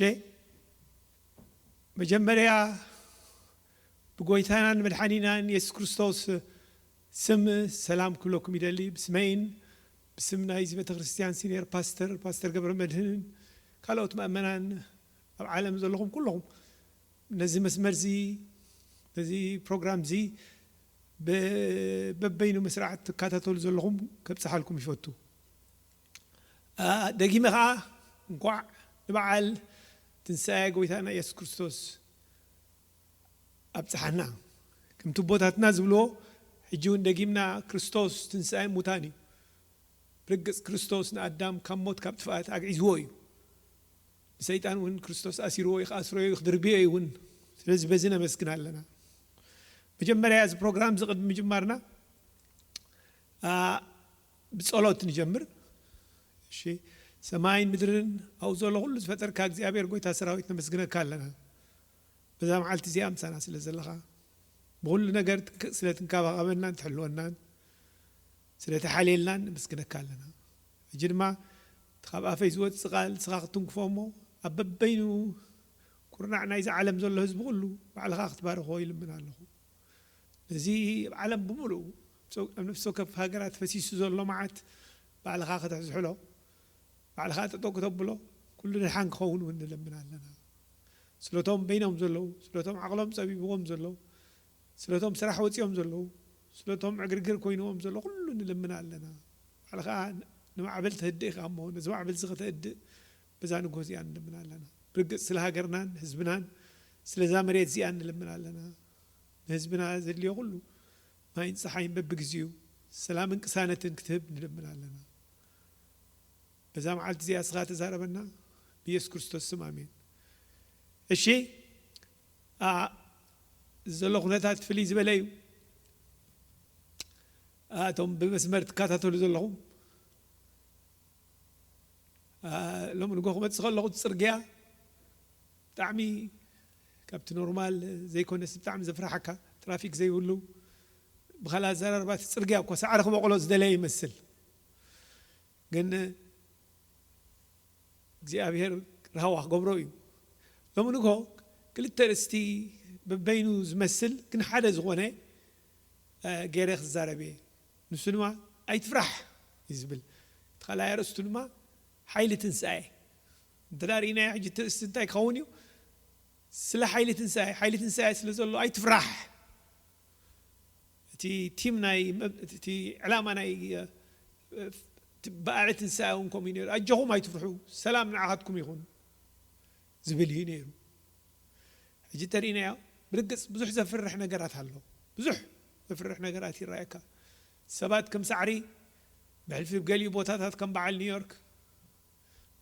ደ መጀመርያ ብጎይታናን መድሓኒናን የሱስ ክርስቶስ ስም ሰላም ክብለኩም ይደሊ። ብስመይን ብስም ናይዚ ቤተ ክርስቲያን ሲኒየር ፓስተር፣ ፓስተር ገብረ መድህንን ካልኦት መእመናን ኣብ ዓለም ዘለኹም ኩለኹም ነዚ መስመር እዚ፣ ነዚ ፕሮግራም እዚ በበይኑ መስርዓት ትከታተሉ ዘለኹም ከብጽሓልኩም ይፈቱ። ደጊመ ኸዓ እንኳዕ ንበዓል ትንሳኤ ጎይታና ኢየሱስ ክርስቶስ ኣብጽሓና። ከምቲ ኣቦታትና ዝብልዎ፣ ሕጂ እውን ደጊምና ክርስቶስ ትንሳኤ ሙታን እዩ። ብርግጽ ክርስቶስ ንኣዳም ካብ ሞት ካብ ጥፍኣት ኣግዒዝዎ እዩ። ንሰይጣን እውን ክርስቶስ ኣሲርዎ እዩ፣ ክኣስሮ እዩ፣ ክድርብዮ እዩ እውን። ስለዚ በዚ ነመስግን ኣለና። መጀመርያ እዚ ፕሮግራም እዚ ቅድሚ ምጅማርና ብጸሎት ንጀምር። እሺ። ሰማይን ምድርን ኣብኡ ዘሎ ኩሉ ዝፈጠርካ እግዚኣብሔር ጎይታ ሰራዊት ነመስግነካ ኣለና። በዛ መዓልቲ እዚኣ ምሳና ስለ ዘለኻ፣ ብኹሉ ነገር ስለ ትንከባኸበናን ትሕልወናን ስለ ተሓልየልናን ነመስግነካ ኣለና። ሕጂ ድማ እቲ ካብ ኣፈይ ዝወጽእ ቃል ንስኻ ክትትንክፎ እሞ ኣብ በበይኑ ኩርናዕ ናይዚ ዓለም ዘሎ ህዝቢ ኩሉ ባዕልኻ ክትባርኾ ይልምን ኣለኹ። ነዚ ኣብ ዓለም ብምሉኡ ኣብ ነፍሲ ወከፍ ሃገራት ፈሲሱ ዘሎ መዓት ባዕልኻ ከተሕዝሕሎ፣ ባዕልኻ ጠጠው ክተብሎ፣ ኩሉ ድሓን ክኸውን እውን ንለምን ኣለና። ስለቶም በይኖም ዘለዉ፣ ስለቶም ዓቕሎም ጸቢብዎም ዘለዉ፣ ስለቶም ስራሕ ወጺኦም ዘለዉ፣ ስለቶም ዕግርግር ኮይንዎም ዘለዉ ኩሉ ንልምን ኣለና። ባዕልኻ ንማዕበል ተህድእ ኢኻ እሞ ነዚ ማዕበል እዚ ከተህድእ በዛ ንግሆ እዚኣ ንልምን ኣለና። ብርግጽ ስለ ሃገርናን ህዝብናን ስለዛ መሬት እዚኣ ንልምን ኣለና። ንህዝብና ዘድልዮ ኩሉ ማይን ጸሓይን በብግዜኡ ሰላምን ቅሳነትን ክትህብ ንልምን ኣለና። በዛ መዓልቲ እዚኣ ስኻ ተዛረበና ብኢየሱስ ክርስቶስ ስም ኣሜን። እሺ። ኣ፣ ዘሎ ኩነታት ፍልይ ዝበለ እዩ። ኣ፣ እቶም ብመስመር ትከታተሉ ዘለኹም፣ ኣ፣ ሎም ንጎ ክመጽእ ከለኹ እቲ ጽርግያ ብጣዕሚ ካብቲ ኖርማል ዘይኮነስ ብጣዕሚ ዘፍርሓካ፣ ትራፊክ ዘይብሉ፣ ብኻልእ ኣዘራርባ እቲ ጽርግያ እኮ ሳዕሪ ክበቕሎ ዝደለየ ይመስል። ግን እግዚኣብሔር ራህዋ ክገብሮ እዩ። ሎሚ ንግሆ ክልተ ርእስቲ በበይኑ ዝመስል ግን ሓደ ዝኾነ፣ እ፣ ገይረ ክዛረብ እየ። ንሱ ድማ ኣይትፍራሕ እዩ ዝብል። እቲ ካልኣይ ኣርእስቱ ድማ ሓይሊ ትንሳኤ። እንተ ደኣ ርኢናዮ ሕጂ እቲ ርእስቲ እንታይ ክኸውን እዩ? ስለ ሓይሊ ትንሳኤ፣ ሓይሊ ትንሳኤ ስለ ዘሎ ኣይትፍራሕ። እቲ ቲም ናይ መብ-፣ እቲ ዕላማ ናይ፣ እ፣ እቲ በዓል ትንሳኤ እውን ከምኡ እዩ ነይሩ። ኣጆኹም ኣይትፍርሑ፣ ሰላም ንዓኻትኩም ይኹን ዝብል እዩ ነይሩ። ሕጂ ተሪእናዮ፣ ብርግጽ ብዙሕ ዘፍርሕ ነገራት ኣሎ። ብዙሕ ዘፍርሕ ነገራት ይረኣየካ። ሰባት ከም ሳዕሪ ብሕልፊ ብገሊኡ ቦታታት ከም በዓል ኒውዮርክ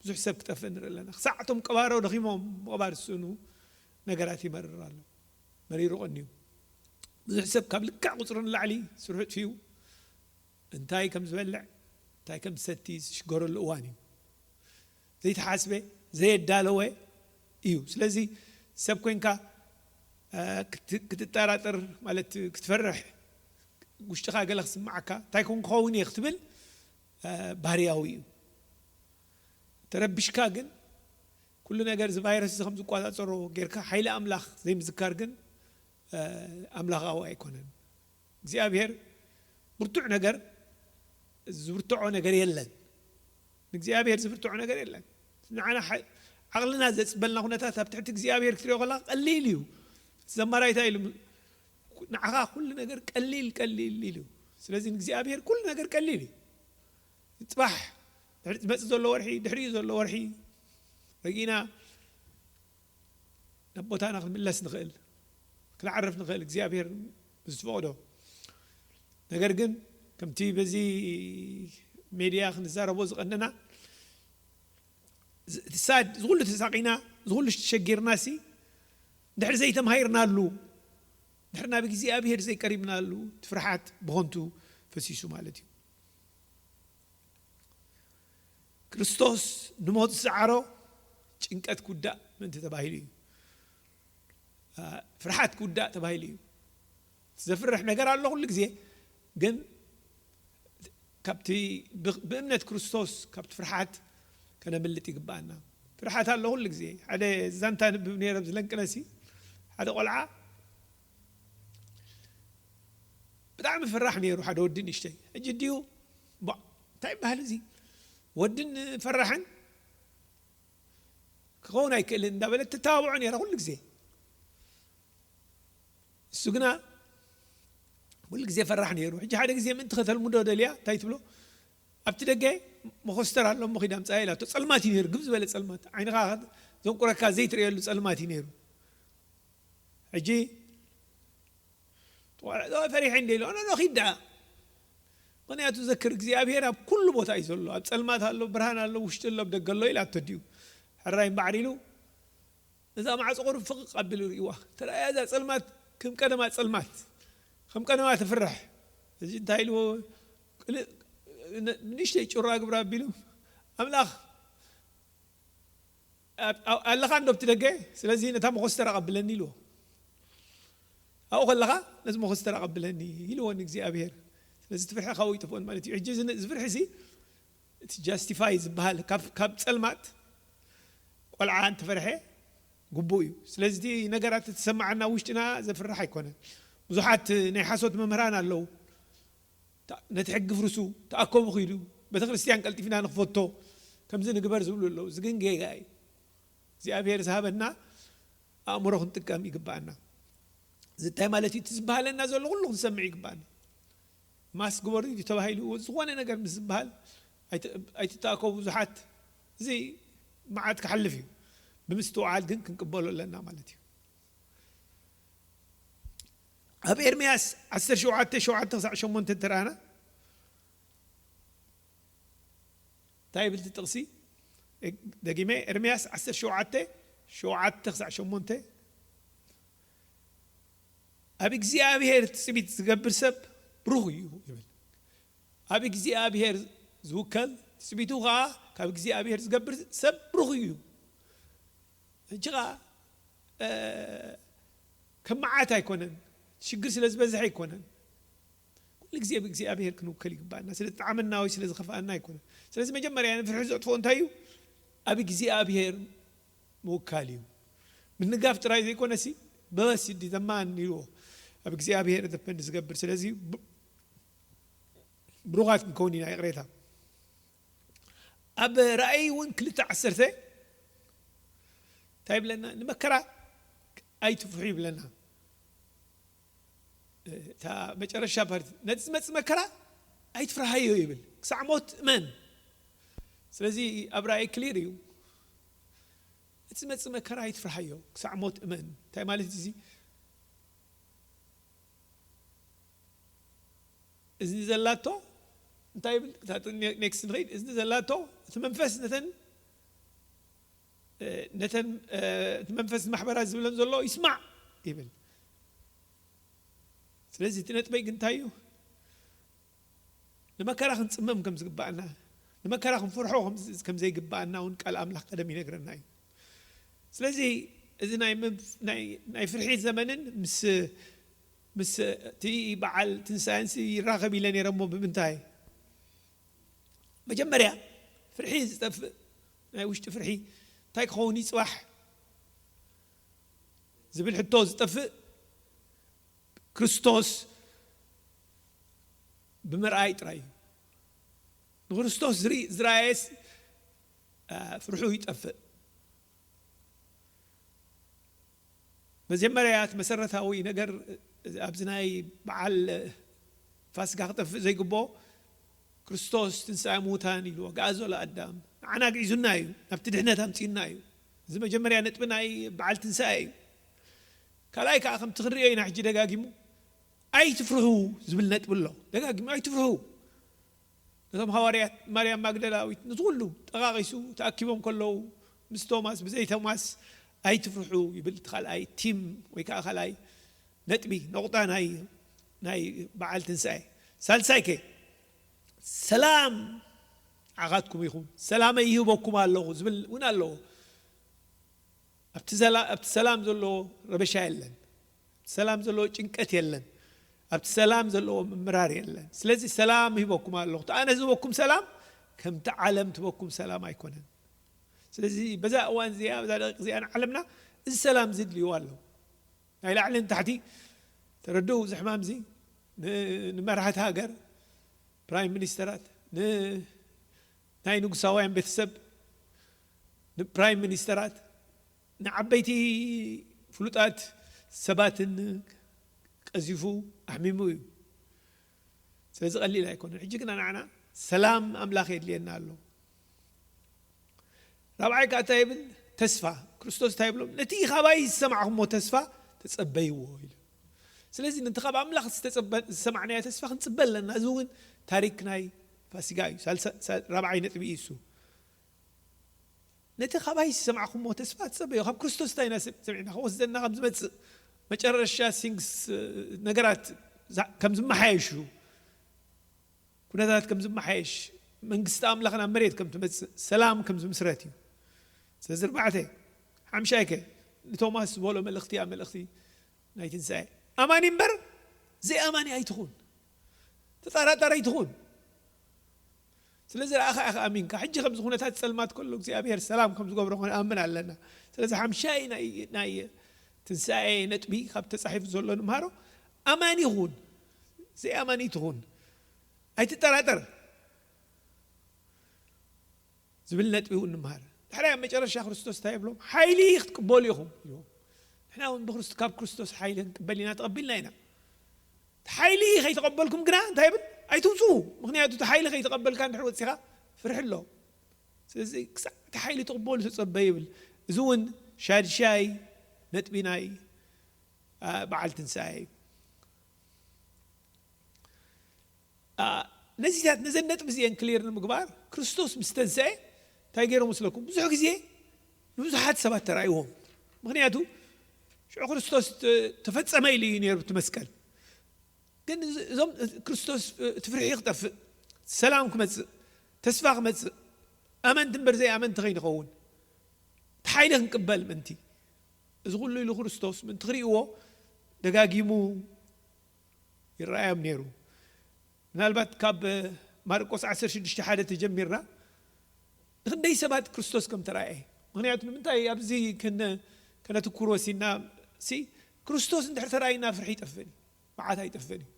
ብዙሕ ሰብ ክጠፍእ ንርኢ ኣለና። ክሳዕ እቶም ቀባሮ ደኺሞም ምቕባር ዝስእኑ ነገራት ይመርር ኣሎ። መሪሩ ቀንዩ። ብዙሕ ሰብ ካብ ልክዕ ቁጽሩ ንላዕሊ ስርሑ ጥፊኡ እንታይ ከም ዝበልዕ፣ እንታይ ከም ዝሰቲ ዝሽገረሉ እዋን እዩ። ዘይተሓስበ፣ ዘየዳለወ እዩ። ስለዚ ሰብ ኮንካ፣ እ፣ ክት-፣ ክትጠራጠር ማለት ክትፈርሕ፣ ውሽጥኻ ገለ ክስምዓካ፣ እንታይ ኮን ክኸውን እየ ክትብል፣ እ፣ ባህርያዊ እዩ። ተረቢሽካ ግን ኩሉ ነገር እዚ ቫይረስ እዚ ከም ዝቆጻጸሮ ጌርካ ሓይሊ ኣምላኽ ዘይምዝካር ግን፣ እ፣ ኣምላኻዊ ኣይኮነን። እግዚኣብሔር ብርቱዕ ነገር ዝብርትዖ ነገር የለን። ንእግዚኣብሔር ዝብርትዖ ነገር የለን። ንዓና ሓ-፣ ዓቕልና ዘጽበልና ኩነታት ኣብ ትሕቲ እግዚኣብሔር ክትሪኦ ከለኻ ቀሊል እዩ። ዘማራይታ ኢሉ ንዓኻ ኩሉ ነገር ቀሊል ቀሊል ኢሉ። ስለዚ ንእግዚኣብሔር ኩሉ ነገር ቀሊል እዩ። ጽባሕ ድሕሪ ዝመጽእ ዘሎ ወርሒ፣ ድሕሪኡ ዘሎ ወርሒ ረጊእና ናብ ቦታና ክንምለስ ንኽእል፣ ክንዓርፍ ንኽእል እግዚኣብሔር ምስ ዝፈቕዶ። ነገር ግን ከምቲ በዚ ሜድያ ክንዛረቦ ዝቐነና፣ ዝ-፣ እቲ ሳድ፣ ዝኹሉ ተሳቒና፣ ዝኹሉ ተሸጊርናሲ፣ ድሕሪ ዘይተምሃይርናሉ፣ ድሕሪ ናብ እግዚኣብሔር ዘይቀሪብናሉ፣ እቲ ፍርሓት ብኸንቱ ፈሲሱ ማለት እዩ። ክርስቶስ ንሞት ዝሰዓሮ ጭንቀት ክውዳእ ምእንቲ ተባሂሉ እዩ። አ፣ ፍርሓት ክውዳእ ተባሂሉ እዩ። ዘፍርሕ ነገር ኣሎ ኩሉ ግዜ፣ ግን ካብቲ ብ-፣ ብእምነት ክርስቶስ ካብቲ ፍርሓት ከነምልጥ ይግባኣና። ፍርሓት ኣሎ ኩሉ ግዜ። ሓደ ዛንታ ንብብ ነይረ ኣብዚ ለንቅነሲ፣ ሓደ ቆልዓ ብጣዕሚ ፈራሕ ነይሩ፣ ሓደ ወዲ ንእሽተይ። ሕጂ ድዩ ቧ እንታይ ይበሃል እዚ ወድን ፈራሕን ክኸውን ኣይክእልን እንዳበለት ትተባብዖ ነይራ ኩሉ ግዜ። እሱ ግና ኩሉ ግዜ ፈራሕ ነይሩ። ሕጂ ሓደ ግዜ ምእንቲ ከተልምዶ ደልያ እንታይ ትብሎ? ኣብቲ ደገ መኾስተር ኣሎ እሞ ኺድ ኣምጻእ ኢላቶ። ጸልማት እዩ ነይሩ፣ ግብ ዝበለ ጸልማት፣ ዓይንኻ ዘንቁረካ ዘይትርእየሉ ጸልማት እዩ ነይሩ። ሕጂ ፈሪሐ እንደ ኢሎ ኖ ኖ ኺድ ደኣ፣ ምኽንያቱ ዘክር እግዚኣብሔር ኣብ ኩሉ ቦታ እዩ ዘሎ። ኣብ ጸልማት ኣሎ፣ ብርሃን ኣሎ፣ ውሽጢ ኣሎ፣ ኣብ ደገ ኣሎ ኢላቶ ድዩ? ሕራይ እምበዓር ኢሉ እዛ ማዕጾ ቁሩብ ፍቕቕ ኣቢሉ ርእይዋ። ተራእያ እዛ ጸልማት ከም ቀደማ ጸልማት፣ ከም ቀደማ ትፍርሕ። እዚ እንታይ ኢልዎ? ቅልእ ን-፣ ንእሽተይ ጭራ ግብራ ኣቢሉ፣ ኣምላኽ ኣብ-፣ ኣብ-፣ ኣለኻ እንዶ ኣብቲ ደገ? ስለዚ ነታ መኾስተር ኣቐብለኒ ኢልዎ። ኣብኡ ከለኻ ነዚ መኾስተር ኣቐብለኒ ኢልዎ ንእግዚኣብሔር። ስለዚ እቲ ፍርሒ ካብኡ ይጠፍኦን ማለት እዩ። ሕጂ እዚ ን-፣ እዚ ፍርሒ እዚ እቲ ጃስቲፋይ ዝበሃል ካብ፣ ካብ ጸልማት ቆልዓ እንተፈርሐ ግቡእ እዩ። ስለዚ እቲ ነገራት እተሰማዓና ውሽጥና ዘፍርሕ ኣይኮነን። ብዙሓት ናይ ሓሶት መምህራን ኣለዉ። ታ-፣ ነቲ ሕጊ ፍርሱ፣ ተኣከቡ ኺዱ፣ ቤተ ክርስቲያን ቀልጢፍና ንኽፈቶ፣ ከምዚ ንግበር ዝብሉ ኣለዉ። እዚ ግን ጌጋ እዩ። እግዚኣብሔር ዝሃበና ኣእምሮ ክንጥቀም ይግባኣና። እዚ እንታይ ማለት እዩ? እቲ ዝበሃለና ዘሎ ኩሉ ክንሰምዕ ይግባኣና። ማስክ ግበሩ እዩ ተባሂሉ፣ ዝኾነ ነገር ምስ ዝበሃል ኣይት-፣ ኣይትተኣከቡ ብዙሓት። እዚ መዓት ክሓልፍ እዩ። ብምስትውዓል ግን ክንቅበሎ ኣለና ማለት እዩ። ኣብ ኤርምያስ ዓሰርተ ሸውዓተ ሸውዓተ ክሳዕ ሸሞንተ ተራእና እንታይ ይብል እቲ ጥቕሲ? ደጊመ፣ ኤርምያስ ዓሰርተ ሸውዓተ ሸውዓተ ክሳዕ ሸሞንተ፣ "ኣብ እግዚኣብሔር ትጽቢት ዝገብር ሰብ ብሩኽ እዩ" ይብል። ኣብ እግዚኣብሔር ዝውከል ትጽቢቱ ኸኣ ካብ እግዚኣብሔር ዝገብር ሰብ ብሩኽ እዩ። ሕጂ ኸኣ፣ እ፣ ከም መዓት ኣይኮነን፣ ሽግር ስለ ዝበዝሐ ኣይኮነን። ኩሉ ግዜ ብእግዚኣብሔር ክንውከል ይግባኣና። ስለ ዝጠዓመና ወይ ስለ ዝኸፍኣና ኣይኮነን። ስለዚ መጀመርያ ንፍርሒ ዘጥፍኦ እንታይ እዩ? ኣብ እግዚኣብሔር ምውካል እዩ። ምንጋፍ ጥራይ ዘይኮነሲ፣ በበስ ይዲ ዘማን ኢልዎ። ኣብ እግዚኣብሔር ደፐንድ ዝገብር። ስለዚ ብ-፣ ብሩኻት ክንከውን ኢና፣ ይቕሬታ። ኣብ ራእይ እውን ክልተ ዓሰርተ እንታይ ይብለና? ንመከራ ኣይትፍርሑ ይብለና። እታ መጨረሻ ፓርቲ፣ ነቲ ዝመጽእ መከራ ኣይትፍርሃዮ ይብል። ክሳዕ ሞት እመን። ስለዚ ኣብ ራእይ ክሊር እዩ። እቲ ዝመጽእ መከራ ኣይትፍርሃዮ፣ ክሳዕ ሞት እመን። እንታይ ማለት እዚ? እዝኒ ዘላቶ እንታይ ይብል? እታ ኔ-፣ ኔክስት ንኸይድ። እዝኒ ዘላቶ እቲ መንፈስ ነተን፣ እ፣ ነተን፣ እ፣ እቲ መንፈስ ማሕበራት ዝብለን ዘሎ ይስማዕ ይብል። ስለዚ እቲ ነጥበይ ግን እንታይ እዩ? ንመከራ ክንጽመም ከም ዝግባኣና፣ ንመከራ ክንፈርሖ ከም ዝ-፣ ከም ዘይግባኣና እውን ቃል ኣምላኽ ቀደም ይነግረና እዩ። ስለዚ እዚ ናይ ምንፍ-፣ ናይ፣ ናይ ፍርሒ ዘመንን ምስ፣ ምስ እቲ በዓል ትንሳኤንሲ ይራኸብ ኢለ ነይረ እሞ ብምንታይ? መጀመርያ ፍርሒ ዝጠፍእ፣ ናይ ውሽጢ ፍርሒ እንታይ ክኸውን እዩ ጽባሕ ዝብል ሕቶ ዝጠፍእ ክርስቶስ ብምርኣይ ጥራይ እዩ። ንክርስቶስ ዝርኢ-፣ ዝረኣየስ፣ አ፣ ፍርሑ ይጠፍእ። መጀመርያ እቲ መሰረታዊ ነገር ኣብዚ ናይ በዓል ፋሲካ ክጠፍእ ዘይግብኦ ክርስቶስ ትንሳኤ ምዉታን ኢሉ ኣግዓዞ ለኣዳም ንዓና ኣግዒዙና እዩ፣ ናብቲ ድሕነት ኣምጺኡና እዩ። እዚ መጀመርያ ነጥቢ ናይ በዓል ትንሳኤ እዩ። ካልኣይ ከኣ ከምቲ ክንርእዮ ኢና ሕጂ ደጋጊሙ ኣይትፍርሁ ዝብል ነጥቢ ኣሎ። ደጋጊሙ ኣይትፍርሁ። ነቶም ሃዋርያት ማርያም ማግደላዊት ነቲ ኩሉ ጠቓቒሱ ተኣኪቦም ከለዉ ምስ ቶማስ ብዘይ ቶማስ ኣይትፍርሑ ይብል። እቲ ካልኣይ ቲም ወይ ከኣ ካልኣይ ነጥቢ ነቑጣ ናይ፣ ናይ በዓል ትንሳኤ። ሳልሳይ ከ ሰላም ንዓኻትኩም ይኹን፣ ሰላመይ ይህበኩም ኣለኹ ዝብል እውን ኣለዎ። ኣብቲ ዘላ-፣ ኣብቲ ሰላም ዘሎ ረበሻ የለን። ኣብቲ ሰላም ዘለዎ ጭንቀት የለን። ኣብቲ ሰላም ዘለዎ ምምራር የለን። ስለዚ ሰላም ሂበኩም ኣለኹ። እቲ ኣነ ዝህበኩም ሰላም ከምቲ ዓለም ትበኩም ሰላም ኣይኮነን። ስለዚ በዛ እዋን እዚኣ፣ በዛ ደቂቕ እዚኣ ንዓለምና እዚ ሰላም እዚ ድልይዋ ኣሎ። ናይ ላዕሊ ንታሕቲ ተረድኡ፣ እዚ ሕማም እዚ ን-፣ ንመራሕቲ ሃገር፣ ፕራይም ሚኒስተራት፣ ን-፣ ናይ ንጉሳውያን ቤተሰብ፣ ንፕራይም ሚኒስተራት፣ ንዓበይቲ ፍሉጣት ሰባትን ቀዚፉ ኣሕሚሙ እዩ። ስለዚ ቀሊል ኣይኮነን። ሕጂ ግና ንዓና ሰላም ኣምላኽ የድልየና ኣሎ። ራብዓይ ከኣ እንታይ ይብል? ተስፋ። ክርስቶስ እንታይ ይብሎም? ነቲ ካባይ ዝሰማዕኹሞ ተስፋ ተጸበይዎ ኢሉ። ስለዚ ነቲ ካብ ኣምላኽ ዝተጸበ-፣ ዝሰማዕናዮ ተስፋ ክንጽበ ኣለና። እዚ እውን ታሪክ ናይ ፋሲጋ እዩ። ሳልሳ-፣ ሳል-፣ ራብዓይ ነጥቢ እዩ እሱ። ነቲ ካባይ ዝሰማዕኹሞ ተስፋ ተጸበዮ። ካብ ክርስቶስ እንታይ ኢና ሰም-፣ ሰሚዕና? ክወስደና ከም ዝመጽእ፣ መጨረሻ ሲንግስ፣ እ፣ ነገራት ዛ-፣ ከም ዝመሓየሹ፣ ኩነታት ከም ዝመሓየሽ፣ መንግስቲ ኣምላኽ ናብ መሬት ከም ትመጽእ፣ ሰላም ከም ዝምስረት እዩ። ስለዚ ኣርባዕተ፣ ሓምሻይ ከ ንቶማስ ዝበሎ መልእኽቲ፣ ኣብ መልእኽቲ ናይ ትንሳኤ፣ ኣማኒ እምበር ዘይኣማኒ ኣይትኹን፣ ተጠራጣሪ ኣይትኹን። ስለዚ ረኣኻ ኢኻ ኣሚንካ። ሕጂ ከምዚ ኩነታት ጸልማት ከሎ እግዚኣብሔር ሰላም ከም ዝገብሮ ክንኣምን ኣለና። ስለዚ ሓምሻይ ናይ፣ ናይ ትንሳኤ ነጥቢ ካብ ተጻሒፉ ዘሎ ንምሃሮ፣ ኣማኒ ይኹን ዘይኣማኒ ትኹን ኣይትጠራጠር ዝብል ነጥቢ እውን ንምሃር። ድሕሪ ኣብ መጨረሻ ክርስቶስ እንታይ ይብሎም? ሓይሊ ክትቅበሉ ኢኹም ይብሎም። ንሕና እውን ብክርስቶ-፣ ካብ ክርስቶስ ሓይሊ ክንቅበል ኢና፣ ተቐቢልና ኢና። እቲ ሓይሊ ከይተቐበልኩም ግና እንታይ ይብል? ኣይትውፅኡ። ምኽንያቱ እቲ ሓይሊ ከይተቐበልካ እንድሕር ወፂኻ ፍርሒ ኣሎ። ስለዚ ክሳዕ እቲ ሓይሊ ትቕበሉ ተጸበዩ ይብል። እዚ እውን ሻድሻይ ነጥቢ ናይ፣ አ፣ በዓል ትንሳኤ እዩ። አ፣ ነዚታት፣ ነዘን ነጥቢ እዚአን ክሊር ንምግባር ክርስቶስ ምስ ተንሰአ እንታይ ገይሮም መስለኩም? ብዙሕ ግዜ ንብዙሓት ሰባት ተራእይዎም። ምኽንያቱ ሽዑ ክርስቶስ ተ-፣ ተፈጸመ ኢሉ እዩ ነይሩ እቲ መስቀል። ግን እዚ-፣ እዞም ክርስቶስ እቲ ፍርሒ ክጠፍእ፣ ሰላም ክመጽእ፣ ተስፋ ክመጽእ፣ ኣመንቲ እምበር ዘይኣመንቲ ከይንኸውን፣ እቲ ሓይሊ ክንቅበል ምእንቲ። እዚ ኩሉ ኢሉ ክርስቶስ ምእንቲ ክርእይዎ ደጋጊሙ ይረኣዮም ነይሩ። ምናልባት ካብ ማርቆስ ዓሰርተ ሽዱሽተ ሓደ ተጀሚርና ንክንደይ ሰባት ክርስቶስ ከም ተራእየ። ምኽንያቱ ንምንታይ ኣብዚ ከነ-፣ ከነትኩር ወሲና ሲ ክርስቶስ እንድሕር ተራእይና ፍርሒ ይጠፍእን እዩ፣ መዓት ኣይጠፍእን እዩ።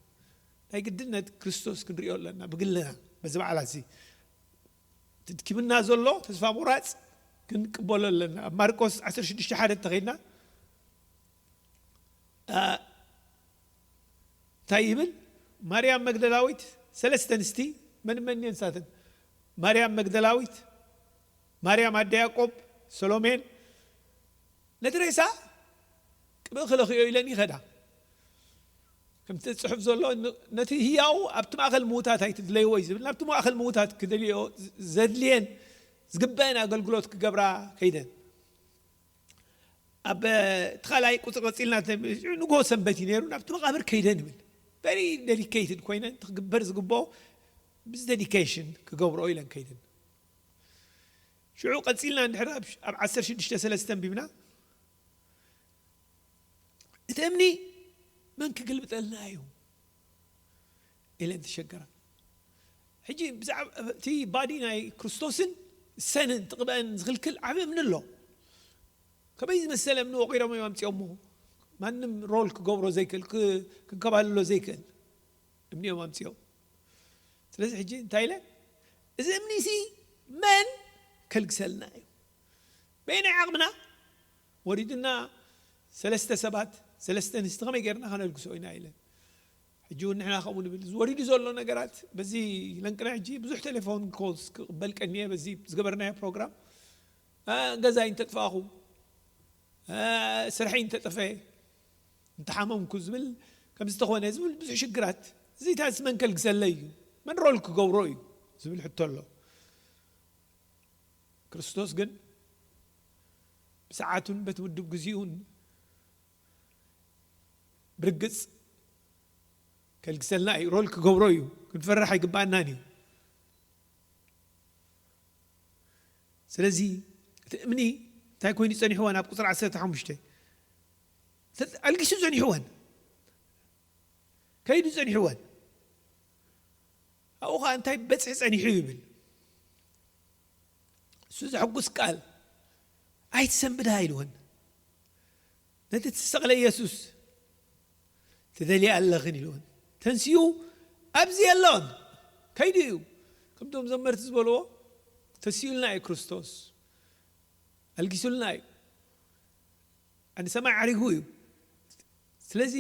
ናይ ግድነት ክርስቶስ ክንሪኦ ኣለና ብግልና በዚ በዓላት እዚ። ትድኪምና ዘሎ ተስፋ ምቑራጽ ክንቅበሎ ኣለና። ኣብ ማርቆስ ዓሰርተ ሽዱሽተ ሓደ እንተኸይድና፣ አ፣ እንታይ ይብል? ማርያም መግደላዊት፣ ሰለስተ ኣንስቲ፣ መን መን እየን ንሳተን? ማርያም መግደላዊት፣ ማርያም ኣደ ያዕቆብ፣ ሰሎሜን፣ ነቲ ሬሳ ቅብእ ክለኽዮ ኢለን ይኸዳ። ከምቲ ጽሑፍ ዘሎ፣ ን-፣ ነቲ ህያው ኣብቲ ማእከል ምዉታት ኣይትድለይዎ እዩ ዝብል። ናብቲ ማእከል ምዉታት ክደልዮ ዘድልየን ዝግበአን ኣገልግሎት ክገብራ ከይደን። ኣብ እቲ ካልኣይ ቁጽሪ ቀጺልና ተ-፣ ንግሆ ሰንበት እዩ ነይሩ፣ ናብቲ መቓብር ከይደን ይብል። ቨሪ ዴዲኬትድ ኮይነን፣ እቲ ክግበር ዝግብኦ ምስ ዴዲኬሽን ክገብርኦ ኢለን ከይደን። ሽዑ ቀጺልና እንድሕር ኣብ፣ ኣብ ዓሰርተ ሽዱሽተ ሰለስተ ኣንቢብና፣ እቲ እምኒ መን ክግልብጠልና እዩ ኢለን ተሸገራ። ሕጂ ብዛዕባ እቲ ባዲ ናይ ክርስቶስን ሰንን ትቕበአን ዝኽልክል ዓቢ እምኒ ኣሎ። ከመይ ዝመሰለ እምኒ ወቒሮም እዮም ኣምጺኦሞ። ማንም ሮል ክገብሮ ዘይክእል፣ ክ-፣ ክንከባልሎ ዘይክእል እምኒ እዮም ኣምጺኦም። ስለዚ ሕጂ እንታይ ኢለ? እዚ እምኒ ሲ መን ከልግሰልና እዩ? በየናይ ዓቕምና ወሪድና ሰለስተ ሰባት፣ ሰለስተ ኣንስቲ ከመይ ጌርና ከነልግሶ ኢና ኢለ። ሕጂ እውን ንሕና ከምኡ ንብል። እዚ ወሪዱ ዘሎ ነገራት በዚ ለንቅና ሕጂ ብዙሕ ቴሌፎን ኮልስ ክቕበል ቀንየ በዚ ዝገበርናዮ ፕሮግራም። አ፣ ገዛይ እንተጥፋእኹ፣ አ፣ ስርሐይ እንተጠፈ፣ እንተሓመምኩ ዝብል ከም ዝተኾነ ዝብል ብዙሕ ሽግራት። እዚታስ መን ከልግሰለይ እዩ? መን ሮል ክገብሮ እዩ? ዝብል ሕቶ ኣሎ። ክርስቶስ ግን ብሰዓቱን በቲ ውድብ ግዜኡን ብርግጽ ከልግሰልና እዩ። ሮል ክገብሮ እዩ። ክንፈርሕ ኣይግባኣናን እዩ። ስለዚ እቲ እምኒ እንታይ ኮይኑ ጸኒሕወን? ኣብ ቁጽሪ ዓሰርተ ሓሙሽተ ኣልጊሱ ጸኒሕወን፣ ከይዱ ጸኒሕወን። ኣብኡ ኸኣ እንታይ በጽሒ ጸኒሑ ይብል። እሱ ዘሐጉስ ቃል፣ ኣይትሰንብዳ ኢልወን። ነቲ እተሰቕለ ኢየሱስ ትደልያ ኣለኽን ኢልወን። ተንሲኡ ኣብዚ የሎን፣ ከይዱ እዩ። ከምቶም ዘመርቲ ዝበልዎ፣ ተሲኡልና እዩ ክርስቶስ፣ ኣልጊሱልና እዩ፣ ንሰማይ ዓሪጉ እዩ። ስለዚ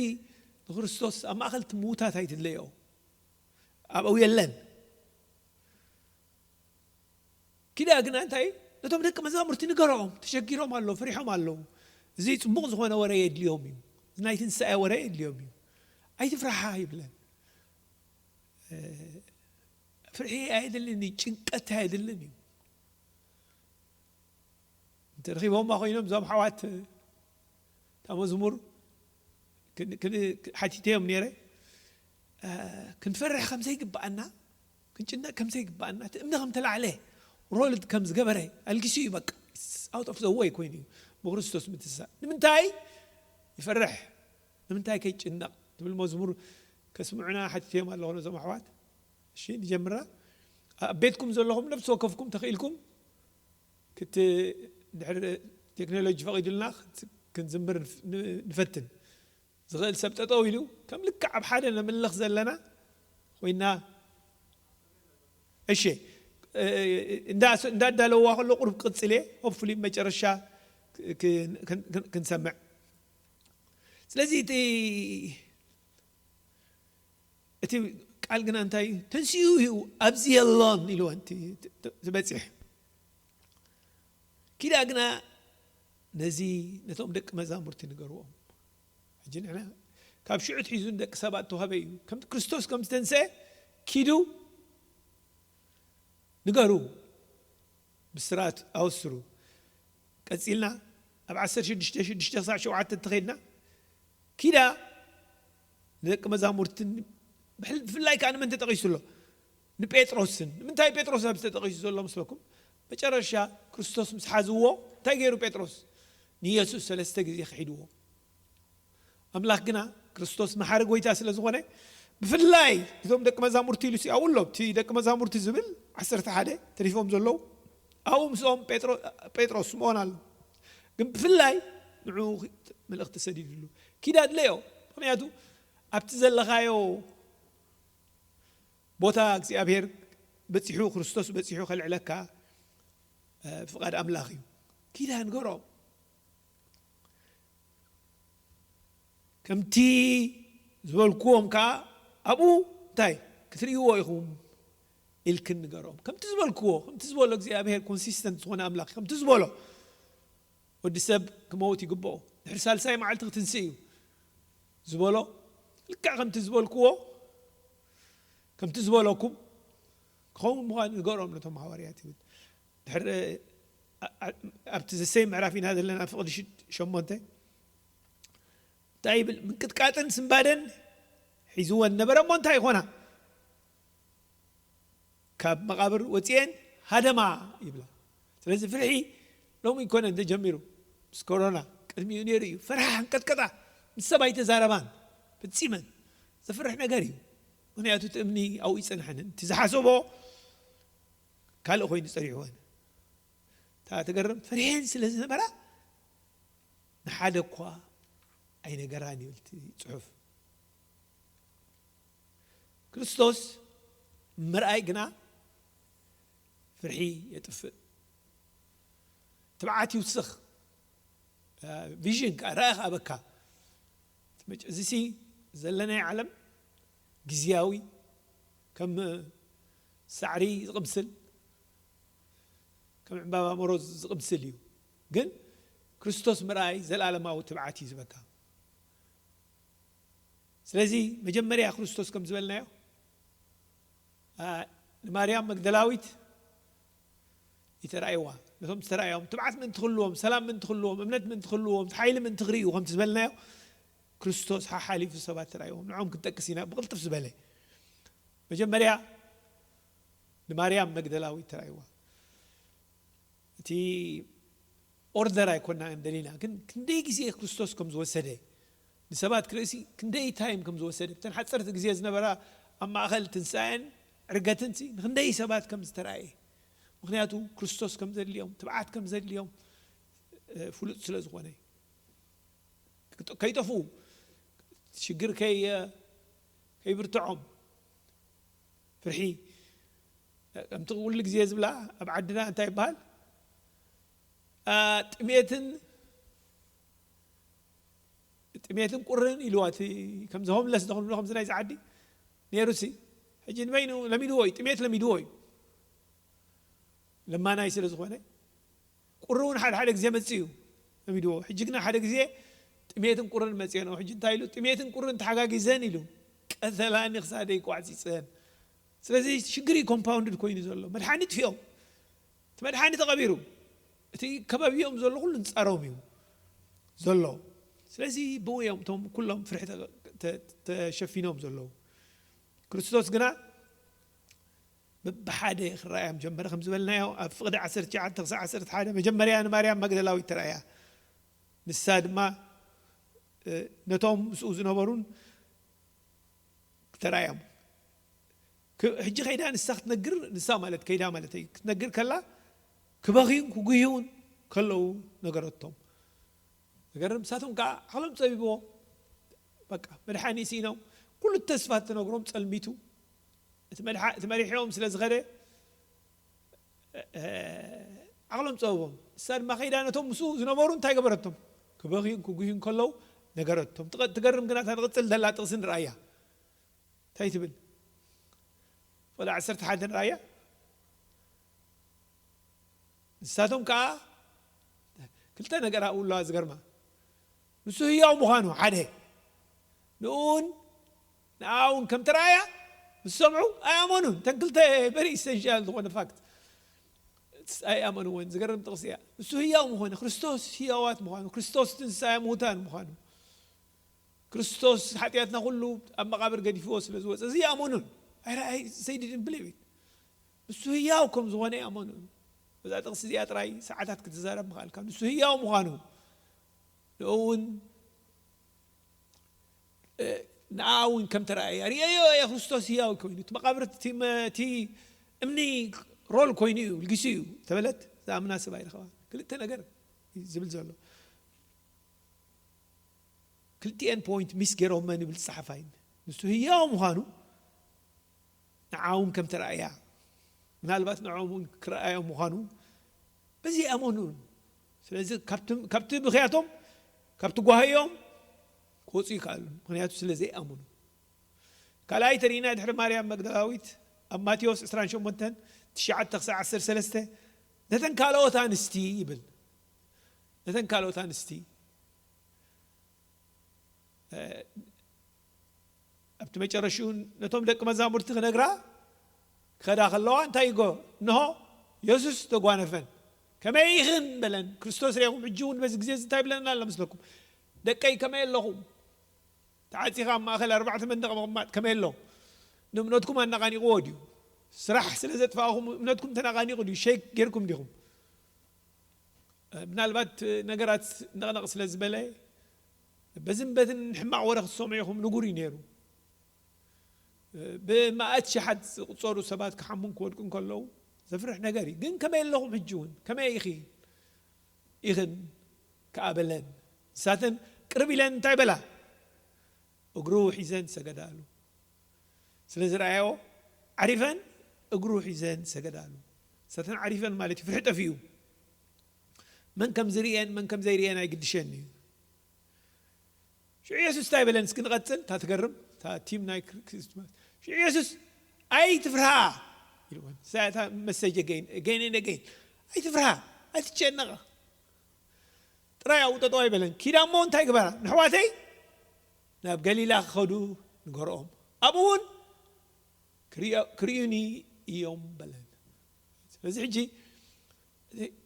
ንክርስቶስ ኣብ ማእከል እቲ ምዉታት ኣይትድለዮ፣ ኣብኡ የለን። ኪዳ ግና እንታይ? ነቶም ደቂ መዛሙርቲ ንገሮም፣ ተሸጊሮም ኣለዉ፣ ፈሪሖም ኣለዉ። እዚ ጽቡቕ ዝኾነ ወረ የድልዮም እዩ። እዚ ናይ ትንሳኤ ወረ የድልዮም እዩ። ኣይትፍርሓ ይብለን። እ፣ ፍርሒ ኣየድልን እዩ፣ ጭንቀት ኣየድልን እዩ። እንተ ረኺቦማ ኮይኖም እዞም ኣሕዋት እታ መዝሙር ክን-፣ ክን-፣ ሓቲተዮም ነይረ። እ፣ ክንፈርሕ ከም ዘይግብኣና፣ ክንጭነቅ ከም ዘይግብኣና፣ እቲ እምኒ ከም ተላዕለ፣ ሮልድ ከም ዝገበረ ኣልጊሱ እዩ። በቃ፣ it's out of the way ኮይኑ እዩ ብክርስቶስ ምትሳእ። ንምንታይ ይፈርሕ? ንምንታይ ከይጭነቕ? ትብል መዝሙር ከስምዑና ሓቲተዮም ኣለኹ ነዞም ኣሕዋት። እሺ፣ ንጀምራ። ኣብ ቤትኩም ዘለኹም ነፍሲ ወከፍኩም ተኽኢልኩም ክት-፣ ድሕሪ ቴክኖሎጂ ፈቒዱልና ክት-፣ ክንዝምር ንፍ-፣ ን-፣ ንፈትን። ዝኽእል ሰብ ጠጠው ኢሉ ከም ልክዕ ኣብ ሓደ ነምልኽ ዘለና ኮይና። እሺ፣ እ፣ እንዳ-፣ እንዳዳለዋ ከሎ ቁሩብ ቅጽል እየ። ሆፕፉሊ መጨረሻ ክ-፣ ክ-፣ ክን-፣ ክን-፣ ክንሰምዕ። ስለዚ እቲ፣ እቲ ቃል ግና እንታይ እዩ? ተንሲኡ እዩ፣ ኣብዚ የሎን ኢልወን እቲ፣ እቲ፣ እቲ በጺሕ። ኪዳ ግና ነዚ ነቶም ደቂ መዛሙርቲ ንገርዎም። ሕጂ ንሕና ካብ ሽዑ ኣትሒዙ ንደቂ ሰባት ተዋህበ እዩ። ከምቲ ክርስቶስ ከም ዝተንስአ ኪዱ ንገሩ፣ ብስራት ኣወስሩ። ቀጺልና ኣብ ዓሰርተ ሽዱሽተ ሽዱሽተ ክሳብ ሸውዓተ እንተኸይድና፣ ኪዳ ንደቂ መዛሙርትን ብሕል-፣ ብፍላይ ከኣ ንመን ተጠቒሱ ኣሎ? ንጴጥሮስን። ንምንታይ ጴጥሮስ ኣብዚ ተጠቒሱ ዘሎ መስለኩም? መጨረሻ ክርስቶስ ምስ ሓዝዎ እንታይ ገይሩ ጴጥሮስ? ንየሱስ ሰለስተ ግዜ ክሒድዎ። ኣምላኽ ግና ክርስቶስ መሓሪ ጎይታ ስለ ዝኾነ፣ ብፍላይ እቶም ደቂ መዛሙርቲ ኢሉ ሲኣው ኣሎ። እቲ ደቂ መዛሙርቲ ዝብል ዓሰርተ ሓደ ተሪፎም ዘለዉ፣ ኣብኡ ምስኦም ጴጥሮ-፣ ጴጥሮስ፣ ስምዖን ኣሎ። ግን ብፍላይ ንዕኡ መልእኽቲ ሰዲድሉ። ኪዳ ድለዮ። ምኽንያቱ ኣብቲ ዘለኻዮ ቦታ እግዚኣብሔር በጺሑ፣ ክርስቶስ በጺሑ ከልዕለካ፣ እ፣ ፍቓድ ኣምላኽ እዩ። ኪዳ ንገሮም። ከምቲ ዝበልክዎም ከኣ ኣብኡ እንታይ ክትርእይዎ ኢኹም ኢልክን ንገሮም። ከምቲ ዝበልክዎ፣ ከምቲ ዝበሎ እግዚኣብሔር ኮንሲስተንት ዝኾነ ኣምላኽ፣ ከምቲ ዝበሎ ወዲ ሰብ ክመውት ይግብኦ፣ ድሕሪ ሳልሳይ መዓልቲ ክትንስእ እዩ ዝበሎ፣ ልክዕ ከምቲ ዝበልክዎ፣ ከምቲ ዝበለኩም ክኸውን ምዃኑ ንገሮም ነቶም ሃዋርያት ይብል። ድሕሪ፣ ኣ-፣ ኣ-፣ ኣብቲ ዘሰይ ምዕራፍ ኢና ዘለና፣ ፍቕዲ ሽድ-፣ ሸሞንተ እንታይ ይብል? ምንቅጥቃጥን ስንባደን ሒዝወን ነበረ፣ እሞ እንታይ ይኾና? ካብ መቓብር ወፂኤን ሃደማ ይብላ። ስለዚ ፍርሒ ሎሚ ኣይኮነን ተጀሚሩ፣ ምስ ኮሮና ቅድሚኡ ነይሩ እዩ። ፈርሓ፣ ሕንቀጥቀጣ፣ ምስ ሰብ ኣይተዛረባን፣ ፈፂመን። ዘፍርሕ ነገር እዩ። ምኽንያቱ እቲ እምኒ ኣብኡ ይፀንሐንን፣ እቲ ዝሓሰቦ ካልእ ኮይኑ ፀኒሕወን። እታ ትገርም፣ ፈሪሐን ስለ ዝነበራ ንሓደ እኳ ኣይነገራን ይብል እቲ ጽሑፍ። ክርስቶስ ምርኣይ ግና ፍርሒ የጥፍእ፣ ትብዓት ይውስኽ፣ እ፣ ቪዥን ከኣ ራእይ ከኣ በካ። እቲ መጭ-፣ እዚሲ ዘለናይ ዓለም ግዝያዊ፣ ከም ሳዕሪ ዝቕምስል፣ ከም ዕምባባ መሮዝ ዝቕምስል እዩ። ግን ክርስቶስ ምርኣይ ዘለኣለማዊ ትብዓት እዩ ዝበካ። ስለዚ መጀመርያ ክርስቶስ ከም ዝበልናዮ፣ ኣ፣ ንማርያም መግደላዊት ይተራእይዋ። ነቶም ዝተራእዮም ትብዓት ምእንቲ ክህልዎም፣ ሰላም ምእንቲ ክህልዎም፣ እምነት ምእንቲ ክህልዎም፣ ሓይሊ ምእንቲ ክርእዩ፣ ከምቲ ዝበልናዮ፣ ክርስቶስ ሓሓሊፉ ሰባት ተራእይዎም። ንዕኦም ክንጠቅስ ኢና ብቕልጥፍ ዝበለ። መጀመርያ ንማርያም መግደላዊት ተራእይዋ። እቲ ኦርደር ኣይኮና እንደሊና፣ ግን ክንደይ ግዜ ክርስቶስ ከም ዝወሰደ፣ ንሰባት ክርእሲ ክንደይ ታይም ከም ዝወሰደ፣ ብተን ሓፀርቲ ግዜ ዝነበራ ኣብ ማእኸል ትንሳኤን ዕርገትን ሲ ንክንደይ ሰባት ከም ዝተራእየ። ምኽንያቱ ክርስቶስ ከም ዘድልዮም፣ ትብዓት ከም ዘድልዮም፣ እ፣ ፍሉጥ ስለ ዝኾነ፣ ክጥ-፣ ከይጠፍኡ፣ ሽግር ከይ-፣ ከይብርትዖም፣ ፍርሒ። ከምቲ ኩሉ ግዜ ዝብላ ኣብ ዓድና እንታይ ይበሃል? አ፣ ጥሜትን፣ ጥሜትን ቁርን ኢልዋ፣ እቲ ከምዚ ሆምለስ ዶ ክንብሎ ከምዚ ናይዚ ዓዲ ነይሩሲ። ሕጂ ንበይኑ ለሚድዎ እዩ፣ ጥሜት ለሚድዎ እዩ። ለማናይ ስለ ዝኾነ፣ ቁሪ እውን ሓደ ሓደ ግዜ መጽእ እዩ ለሚድዎ። ሕጂ ግና ሓደ ግዜ ጥሜትን ቁርን መጽእ ነው። ሕጂ እንታይ ኢሉ? ጥሜትን ቁርን ተሓጋጊዘን ኢሉ፣ ቀተላኒ ክሳደይ ቋጺጸን። ስለዚ ሽግር እዩ ኮምፓውንድድ ኮይኑ ዘሎ። መድሓኒ ጥፊኦም። እቲ መድሓኒ ተቐቢሩ። እቲ ከባቢኦም ዘሎ ኩሉ ንጻሮም እዩ ዘሎ። ስለዚ ብኡ እዮም እቶም ኩሎም ፍርሒ ተ-፣ ተ-፣ ተሸፊኖም ዘለዉ። ክርስቶስ ግና ብሓደ ክረኣዮም ጀመረ። ከም ዝበልናዮ፣ ኣብ ፍቕዲ ዓሰርተ ትሽዓተ ክሳብ ዓሰርተ ሓደ መጀመርያ ንማርያም መግደላዊት ተራእያ። ንሳ ድማ፣ እ፣ ነቶም ምስኡ ዝነበሩን ተራእዮም። ክ-፣ ሕጂ ከይዳ ንሳ ክትነግር፣ ንሳ ማለት ከይዳ ማለት እዩ፣ ክትነግር ከላ ክበኽዩን ክጉህዩን ከለዉ ነገረቶም። ነገር ንሳቶም ከዓ ዓቕሎም ጸቢብዎ፣ በቃ መድሓኒ ስኢኖም፣ ኩሉ ተስፋ እትነግሮም ጸልሚቱ፣ እቲ መድሓ-፣ እቲ መሪሕኦም ስለ ዝኸደ፣ እ፣ እ፣ ዓቕሎም ጸበቦም። ንሳ ድማ ከይዳ ነቶም ምስኡ ዝነበሩ እንታይ ገበረቶም? ክበኽዩን ክጉህዩን ከለዉ ነገረቶም። ትቐ-፣ ትገርም ግና፣ እታ ትቕጽል ዘላ ጥቕሲ ንርኣያ። እንታይ ትብል? ፍቕዲ ዓሰርተ ሓደ ንርኣያ። ንሳቶም ከዓ ክልተ ነገር ኣብኡ ኣለዋ ዝገርማ። ንሱ ህያው ምዃኑ ሓደ፣ ንእውን ንኣውን ከም ተረኣያ ምስ ሰምዑ ኣይኣመኑን። እተን ክልተ ቨሪ ኢሰንሻል ዝኾነ ፋክት ኣይኣመንዎን። ዝገርም ጥቕሲ እያ። ንሱ ህያው ምዃኑ፣ ክርስቶስ ህያዋት ምዃኑ፣ ክርስቶስ ትንሳኤ ምዉታን ምዃኑ፣ ክርስቶስ ሓጢኣትና ኩሉ ኣብ መቓብር ገዲፍዎ ስለ ዝወፀ፣ እዚ ይኣመኑን። ኣይረ-፣ ኣይ-፣ they didn't believe it። ንሱ ህያው ከም ዝኾነ ይኣመኑን። በዛ ጥቕሲ እዚኣ ጥራይ ሰዓታት ክትዛረብ ምኽኣልካ። ንሱ ህያው ምዃኑ፣ ንኡ እውን፣ እ፣ ንኣ እውን ከም ተረኣየ፣ ርእየዮ እየ ክርስቶስ ህያው ኮይኑ። እቲ መቓብር፣ እቲ መ-፣ እቲ እምኒ ሮል ኮይኑ እዩ፣ ልጊሱ እዩ ተበለት፣ ዝኣምና ሰብ ኣይረኸባን። ክልተ ነገር እዩ ዝብል ዘሎ። ክልቲኤን ፖይንት ሚስ ገይሮመን ይብል ጸሓፋይ። ንሱ ህያው ምዃኑ ንዓ እውን ከም ተረኣያ፣ ምናልባት ንዕኦም እውን ክረኣዮም ምዃኑ በዚ ይኣመኑ። ስለዚ ካብቲ፣ ካብቲ ብኽያቶም፣ ካብቲ ጓህዮም ክወፁ ይከኣሉ፣ ምኽንያቱ ስለ ዘይኣመኑ። ካልኣይ ተሪእና ድሕሪ ማርያም መግደላዊት ኣብ ማቴዎስ ዕስራን ሸሞንተን ትሽዓተ ክሳብ ዓሰርተ ሰለስተ፣ ነተን ካልኦት ኣንስቲ ይብል። ነተን ካልኦት ኣንስቲ፣ እ፣ ኣብቲ መጨረሽኡ ነቶም ደቂ መዛሙርቲ ክነግራ ክኸዳ ከለዋ እንታይ ይጎ-፣ እንሆ የሱስ ተጓነፈን። ከመይ ኢኽን በለን። ክርስቶስ ርኢኹም፣ ሕጂ እውን በዚ ግዜ እዚ እንታይ ይብለና ኣሎ መስለኩም? ደቀይ ከመይ ኣለኹም? ተዓጺኻ ኣብ ማእከል ኣርባዕተ መንደቕ ምቕማጥ ከመይ ኣሎ? ንእምነትኩም ኣነቓኒቕዎ ድዩ? ስራሕ ስለ ዘጥፋእኹም እምነትኩም ተነቓኒቑ ድዩ? ሸይክ ጌርኩም ዲኹም? ምናልባት ነገራት ነቕነቕ ስለ ዝበለ፣ በዝን በትን ሕማቕ ወረ ክትሰምዑ ኢኹም፣ ንጉር እዩ ነይሩ። ብመኣት ሽሓት ዝቑጸሩ ሰባት ክሓሙን ክወድቁን ከለዉ ዘፍርሕ ነገር እዩ። ግን ከመይ ኣለኹም ሕጂ እውን? ከመይ ኢኺ? ኢኽን ከኣ በለን። ንሳተን ቅርብ ኢለን እንታይ በላ? እግሩ ሒዘን ሰገዳሉ። ስለ ዝረኣዮ ዓሪፈን እግሩ ሒዘን ሰገዳሉ። ንሳተን ዓሪፈን ማለት እዩ፣ ፍርሒ ጠፊኡ። መን ከም ዝርእየን መን ከም ዘይርእየን ኣይግድሸን እዩ። ሽዑ የሱስ እንታይ በለን? እስኪ ንቐጽል፣ እታ ትገርም፣ እታ ቲም ናይ ክር-፣ ክርስቶስ። ሽዑ የሱስ፣ "ኣይትፍርሃ" ኢልወን። እሳ እታ መሰጅ ኣገይን፣ ኣገይን፣ ኣገይን። "ኣይትፍርሃ፣ ኣይትጨነቓ። ጥራይ ኣብኡ ጠጠው ኣይበለን። ኪዳ እሞ እንታይ ግበራ? ንኣሕዋተይ ናብ ገሊላ ክኸዱ ንገርኦም። ኣብኡ እውን ክርእዮ-፣ ክርእዩኒ እዮም" በለን። ስለዚ ሕጂ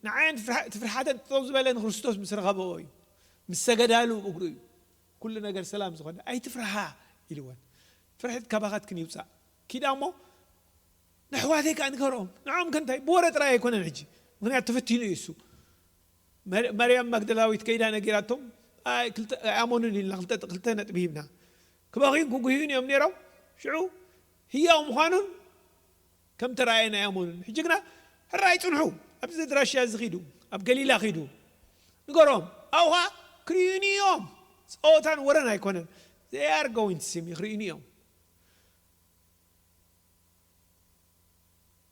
ንዓየን ፍርሓ-፣ እቲ ፍርሓተን ጠጠው ዝበለ ንክርስቶስ ምስ ረኸበኦ እዩ። ምስ ሰገዳሉ እግሩ እዩ። ኩሉ ነገር ሰላም ዝኾነ። "ኣይትፍርሃ" ኢልወን። ፍርሕት ካባኻትክን ይውጻእ። ኪዳ እሞ ንኣሕዋተይ ከኣ ንገርኦም። ንዕኦም ከ እንታይ? ብወረ ጥራይ ኣይኮነን ሕጂ። ምኽንያቱ ተፈቲኑ እዩ እሱ። መር-፣ መርያም ማግደላዊት ከይዳ ነጊራቶም፣ ኣይ፣ ክልተ፣ ኣይኣመኑን ኢልና ክልተ፣ ክልተ ነጥቢ ሂብና። ክበኽዩን ክጉህዩን እዮም ነይሮም። ሽዑ ህያው ምዃኑን ከም ተረኣየን ኣይኣመኑን። ሕጂ ግና ሕራይ ጽንሑ፣ ኣብዚ ኣድራሻ እዚ ኺዱ፣ ኣብ ገሊላ ኺዱ፣ ንገሮም፣ ኣብኻ ክርእዩኒ እዮም። ጸወታን ወረን ኣይኮነን። They are going to see me፣ ክርእዩኒ እዮም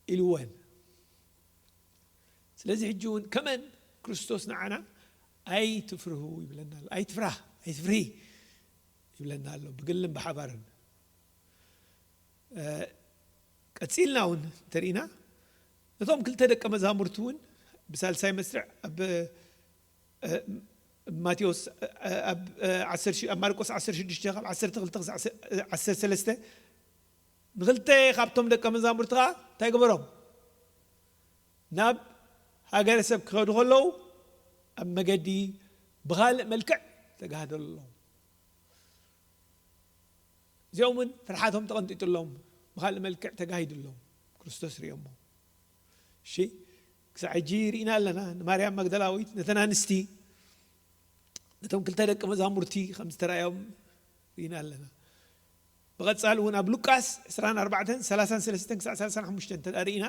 ኢልወን። ስለዚ ሕጂ እውን ከመን ክርስቶስ ንዓና ኣይትፍርሁ ይብለና ኣሎ። ኣይትፍራህ፣ ኣይትፍርሂ ይብለና ኣሎ፣ ብግልን ብሓባርን። እ፣ ቀጺልና እውን እንተሪእና፣ ነቶም ክልተ ደቀ መዛሙርቲ እውን ብሳልሳይ መስርዕ ኣብ፣ እ፣ ማቴዎስ፣ እ፣ ኣብ፣ እ፣ ዓሰርተ ሽ-፣ ኣብ ማርቆስ ዓሰርተ ሽዱሽተ ካብ ዓሰርተ ክልተ ክሳዕ ዓሰርተ ሰለስተ፣ ንክልተ ካብቶም ደቀ መዛሙርቲ ኸዓ እንታይ ገበሮም? ናብ ሃገረ ሰብ ክኸዱ ከለዉ ኣብ መገዲ ብኻልእ መልክዕ ተጋህደሎም። እዚኦም እውን ፍርሓቶም ተቐንጢጡሎም፣ ብኻልእ መልክዕ ተጋሂዱሎም፣ ክርስቶስ ርእዮሞ። እሺ፣ ክሳዕ ሕጂ ርኢና ኣለና፣ ንማርያም መግደላዊት፣ ነተን ኣንስቲ፣ ነቶም ክልተ ደቂ መዛሙርቲ ከም ዝተራእዮም ርኢና ኣለና። ብቐጻሊ እውን ኣብ ሉቃስ ዕስራን ኣርባዕተን፣ ሰላሳን ሰለስተን ክሳዕ ሰላሳን ሓሙሽተን እንተ ደኣ ርኢና፣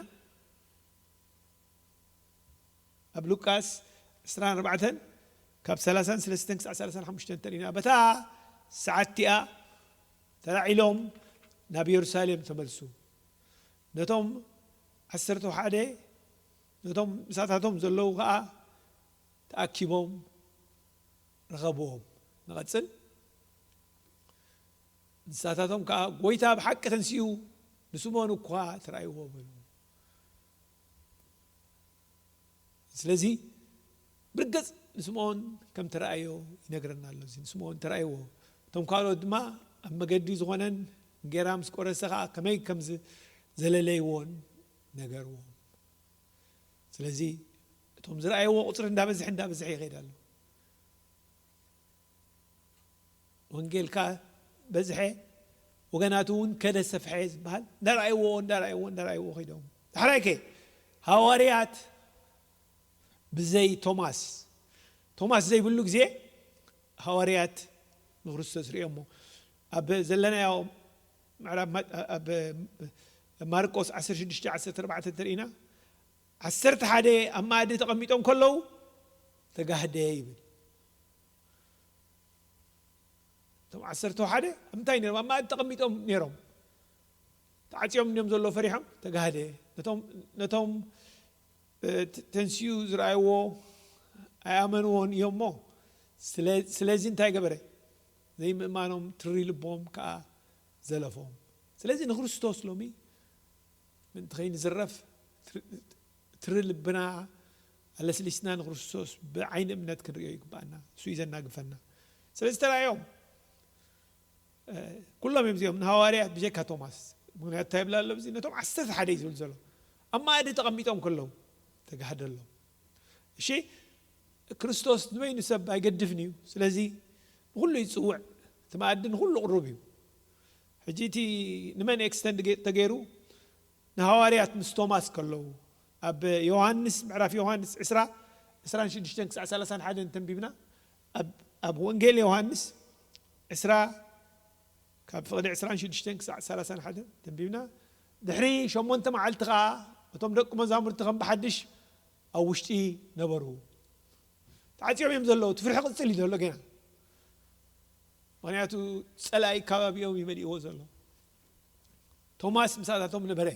ኣብ ሉቃስ ዕስራን ኣርባዕተን ካብ ሰላሳን ሰለስተን ክሳዕ ሰላሳን ሓሙሽተን እንተ ርኢና፣ በታ ሰዓት እቲኣ ተላዒሎም ናብ የሩሳሌም ተመልሱ። ነቶም ዓሰርተ ሓደ፣ ነቶም ምሳታቶም ዘለዉ ኸኣ ተኣኪቦም ረኸብዎም። ንቐጽል። ንሳታቶም ከኣ፣ "ጐይታ ብሓቂ ተንሲኡ፣ ንስምኦን እኳ ተራእይዎ" በሉ። ስለዚ ብርግጽ ንስምኦን ከም ተራእዮ ይነግረና ኣሎ። እዚ ንስምኦን ተራእይዎ። እቶም ካልኦት ድማ ኣብ መገዲ ዝኾነን እንጌራ ምስ ቆረሰ ኸኣ ከመይ ከም ዝ-፣ ዘለለይዎን ነገርዎም። ስለዚ እቶም ዝረኣይዎ ቁጽሪ እንዳበዝሐ፣ እንዳበዝሐ ይኸይድ ኣሎ። ወንጌል ከኣ በዝሐ፣ ወገናቱ እውን ከደ ሰፍሐ ዝበሃል፣ እንዳረኣይዎ፣ እንዳረኣይዎ፣ እንዳረኣይዎ ኸይዶም። ዳሕራይ ከ ሃዋርያት ብዘይ ቶማስ፣ ቶማስ ዘይብሉ ግዜ ሃዋርያት ንክርስቶስ ርእዮሞ። ኣብ ዘለናዮ ምዕራፍ ማ-፣ ኣብ ማርቆስ ዓሰርተ ሽዱሽተ ዓሰርተ ኣርባዕተ እንተርኢና፣ ዓሰርተ ሓደ ኣብ መኣዲ ተቐሚጦም ከለዉ ተጋህደ ይብል። እቶም ዓሰርተ ሓደ ኣብ ምንታይ ነይሮም? ኣብ መኣዲ ተቐሚጦም ነይሮም። ተዓጽዮም እንድዮም ዘለዉ ፈሪሖም፣ ተጋህደ። ነቶም፣ ነቶም፣ እ፣ ት-፣ ተንሲኡ ዝረኣይዎ ኣይኣመንዎን እዮም እሞ፣ ስለ-፣ ስለዚ እንታይ ገበረ? ዘይምእማኖም ትሪ ልቦም ከኣ ዘለፎም። ስለዚ ንክርስቶስ ሎሚ ምእንቲ ከይንዝረፍ ትሪ-፣ ትሪ ልብና ኣለስሊስና ንክርስቶስ ብዓይኒ እምነት ክንርእዮ ይግባኣና። እሱ እዩ ዘናግፈና። ስለዚ ተራእዮም፣ እ፣ ኩሎም እዮም እዚኦም ንሃዋርያት ብጀካ ቶማስ። ምኽንያቱ እንታይ ይብል ኣሎ ኣብዚ? ነቶም ዓሰርተ ሓደ እዩ ዝብል ዘሎ። ኣብ መኣዲ ተቐሚጦም ከለዉ ተጋህደሎም። እሺ፣ ክርስቶስ ንበይኑ ሰብ ኣይገድፍን እዩ። ስለዚ ንኹሉ ይጽውዕ። እቲ መኣዲ ንኹሉ ቅሩብ እዩ። ሕጂ እቲ ንመን ኤክስተንድ ገ-፣ ተገይሩ? ንሃዋርያት ምስ ቶማስ ከለዉ፣ ኣብ ዮሃንስ፣ ምዕራፍ ዮሃንስ ዕስራ፣ ዕስራን ሽዱሽተን ክሳዕ ሰላሳን ሓደን ተንቢብና፣ ኣብ፣ ኣብ ወንጌል ዮሃንስ ዕስራ፣ ካብ ፍቕዲ ዕስራን ሽዱሽተን ክሳዕ ሰላሳን ሓደን ተንቢብና፣ ድሕሪ ሸሞንተ መዓልቲ ኸኣ እቶም ደቂ መዛሙርቲ ከም ብሓድሽ ኣብ ውሽጢ ነበሩ። ተዓጽዮም እዮም ዘለዉ። እቲ ፍርሒ ቅጽል እዩ ዘሎ ገና። ምኽንያቱ ጸላኢ ከባቢኦም እዩ መሊእዎ ዘሎ። ቶማስ ምሳታቶም ነበረ።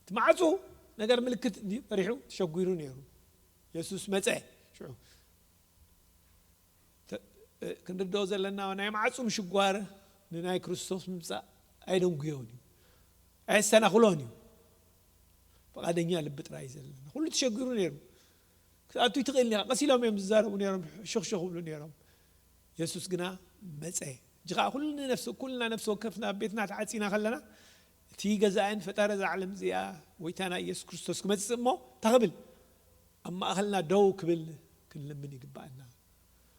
እቲ ማዕጹ ነገር ምልክት እንድዩ ፈሪሑ ተሸጒሩ ነይሩ። የሱስ መጸ። ሽዑ ተ-፣ እ፣ ክንርድኦ ዘለና ናይ ማዕጹ ምሽጓር ንናይ ክርስቶስ ምምጻእ ኣየደንጉዮን እዩ። ኣየሰናኽሎን እዩ። ፍቓደኛ ልቢ ጥራይ እዩ ዘለና። ኩሉ ተሸጒሩ ነይሩ። ክትኣቱ ትኽእል ኢኻ። ቀስ ኢሎም እዮም ዝዛረቡ ነይሮም፣ ሽኽሽኽ ይብሉ ነይሮም። የሱስ ግና መጸ። ሕጂ ኸኣ ኩሉ ነፍሲ፣ ኩልና ነፍሲ ወከፍና ኣብ ቤትና ተዓጺና ከለና፣ እቲ ገዛእን ፈጣሪ እዛ ዓለም እዚኣ፣ ጎይታና ኢየሱስ ክርስቶስ ክመጽእ እሞ፣ እንታይ ክብል? ኣብ ማእከልና ደው ክብል ክንልምን ይግባኣና።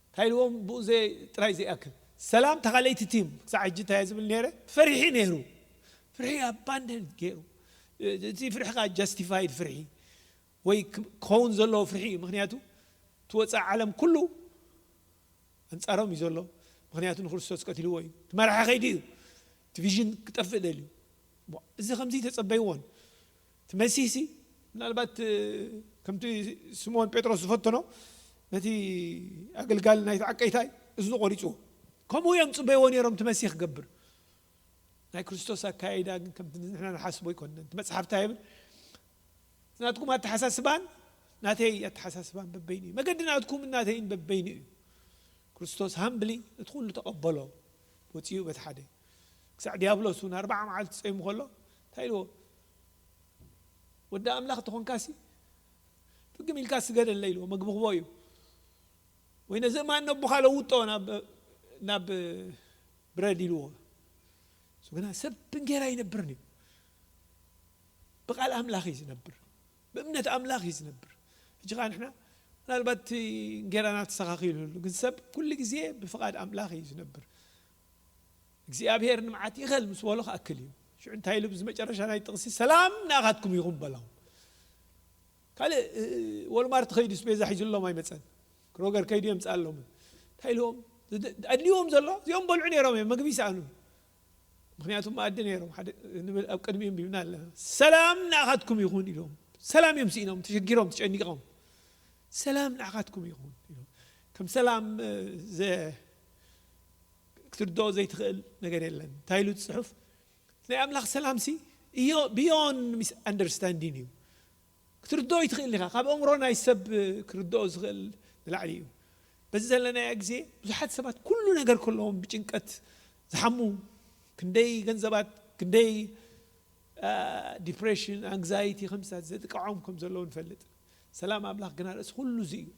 እንታይ ኢልዎም? ብኡ ዘይ-፣ ጥራይ ዘይኣክል፣ ሰላም ተኻለይቲ ቲም። ክሳዕ ሕጂ እንታይ እየ ዝብል ነይረ? ፈሪሒ ነይሩ። ፍርሒ ኣባንደን ገይሩ። እቲ ፍርሒ ከኣ ጃስቲፋይድ ፍርሒ ወይ ክ-፣ ክኸውን ዘለዎ ፍርሒ እዩ። ምኽንያቱ እቲ ወጻኢ ዓለም ኩሉ ኣንጻሮም እዩ ዘሎ። ምኽንያቱ ንክርስቶስ ቀቲልዎ እዩ። እቲ መራሒ ከይዱ እዩ። እቲ ቪዥን ክጠፍእ ደልዩ። እሞ እዚ ከምዚ ተጸበይዎን። እቲ መሲህሲ ምናልባት፣ እ፣ ከምቲ ስምዖን ጴጥሮስ ዝፈተኖ፣ ነቲ ኣገልጋሊ ናይቲ ዓቀይታይ እዝኑ ቆሪፅዎ። ከምኡ እዮም ፅበይዎ ነይሮም እቲ መሲህ ክገብር። ናይ ክርስቶስ ኣካይዳ ግን ከምቲ ንሕና ንሓስቦ ኣይኮነን። እቲ መፅሓፍ እንታይ ይብል? ናትኩም ኣተሓሳስባን ናተይ ኣተሓሳስባን በበይኑ እዩ። መገዲ ናትኩም ናተይን በበይኑ እዩ። ክርስቶስ ሃምብሊ እቲ ኩሉ ተቐበሎ፣ ወፂኡ በቲ ሓደ። ክሳዕ ዲያብሎስ እውን ኣርባዓ መዓልቲ ጸይሙ ከሎ እንታይ ኢልዎ? "ወዲ ኣምላኽ ተኾንካሲ ፍግም ኢልካ ስገደለይ" ኢልዎ። መግቢ ክቦ እዩ። "ወይ ነዚ እማን ነቦኻ ለውጦ ናብ፣ ናብ ብረድ" ኢልዎ። እሱ ግና ሰብ ብእንጌራ ይነብርን እዩ፣ ብቃል ኣምላኽ እዩ ዝነብር፣ ብእምነት ኣምላኽ እዩ ዝነብር። ሕጂ ኸዓ ንሕና ምናልባት እቲ እንጌራና ተስተኻኺሉሉ፣ ግን ሰብ ኩሉ ግዜ ብፍቓድ ኣምላኽ እዩ ዝነብር። እግዚኣብሔር ንመዓት ይኸል ምስ በሎ ክኣክል እዩ። ሽዑ እንታይ ኢሉ ብዚ መጨረሻ ናይ ጥቕሲ? "ሰላም ንኣኻትኩም ይኹን" በሎም። ካልእ፣ እ፣ ወልማርት ኸይዱ ስቤዛ ሒዙሎም ኣይመጸን። ክሮገር ከይዱ የምጽኣሎም። እንታይ ኢልዎም? ዝድ-፣ ኣድልይዎም ዘሎ እዚኦም በልዑ ነይሮም እዮም፣ መግቢ ይሰኣኑ። ምኽንያቱም መኣዲ ነይሮም። ሓደ ንብል ኣብ ቅድሚኡ ኣንቢብና ኣለና። "ሰላም ንኣኻትኩም ይኹን" ኢሎም። ሰላም እዮም ስኢኖም፣ ተሸጊሮም፣ ተጨኒቖም። "ሰላም ንኣኻትኩም ይኹን" ኢሎም። ከም ሰላም፣ እ፣ ዘ-፣ ክትርድኦ ዘይትኽእል ነገር የለን። እንታይ ኢሉ እቲ ጽሑፍ? ናይ ኣምላኽ ሰላምሲ እዮ፣ beyond misunderstanding እዩ። ክትርድኦ ይትኽእል ኢኻ። ካብ ኣእምሮ ናይ ሰብ ክርድኦ ዝኽእል ንላዕሊ እዩ። በዚ ዘለናዮ ግዜ ብዙሓት ሰባት ኩሉ ነገር ከለዎም ብጭንቀት ዝሓሙ፣ ክንደይ ገንዘባት፣ ክንደይ፣ አ፣ ዲፕሬሽን፣ ኣንግዛይቲ ከምሳት ዘጥቅዖም ከም ዘለዉ ንፈልጥ። ሰላም ኣምላኽ ግና ርእሲ ኩሉ እዚ እዩ።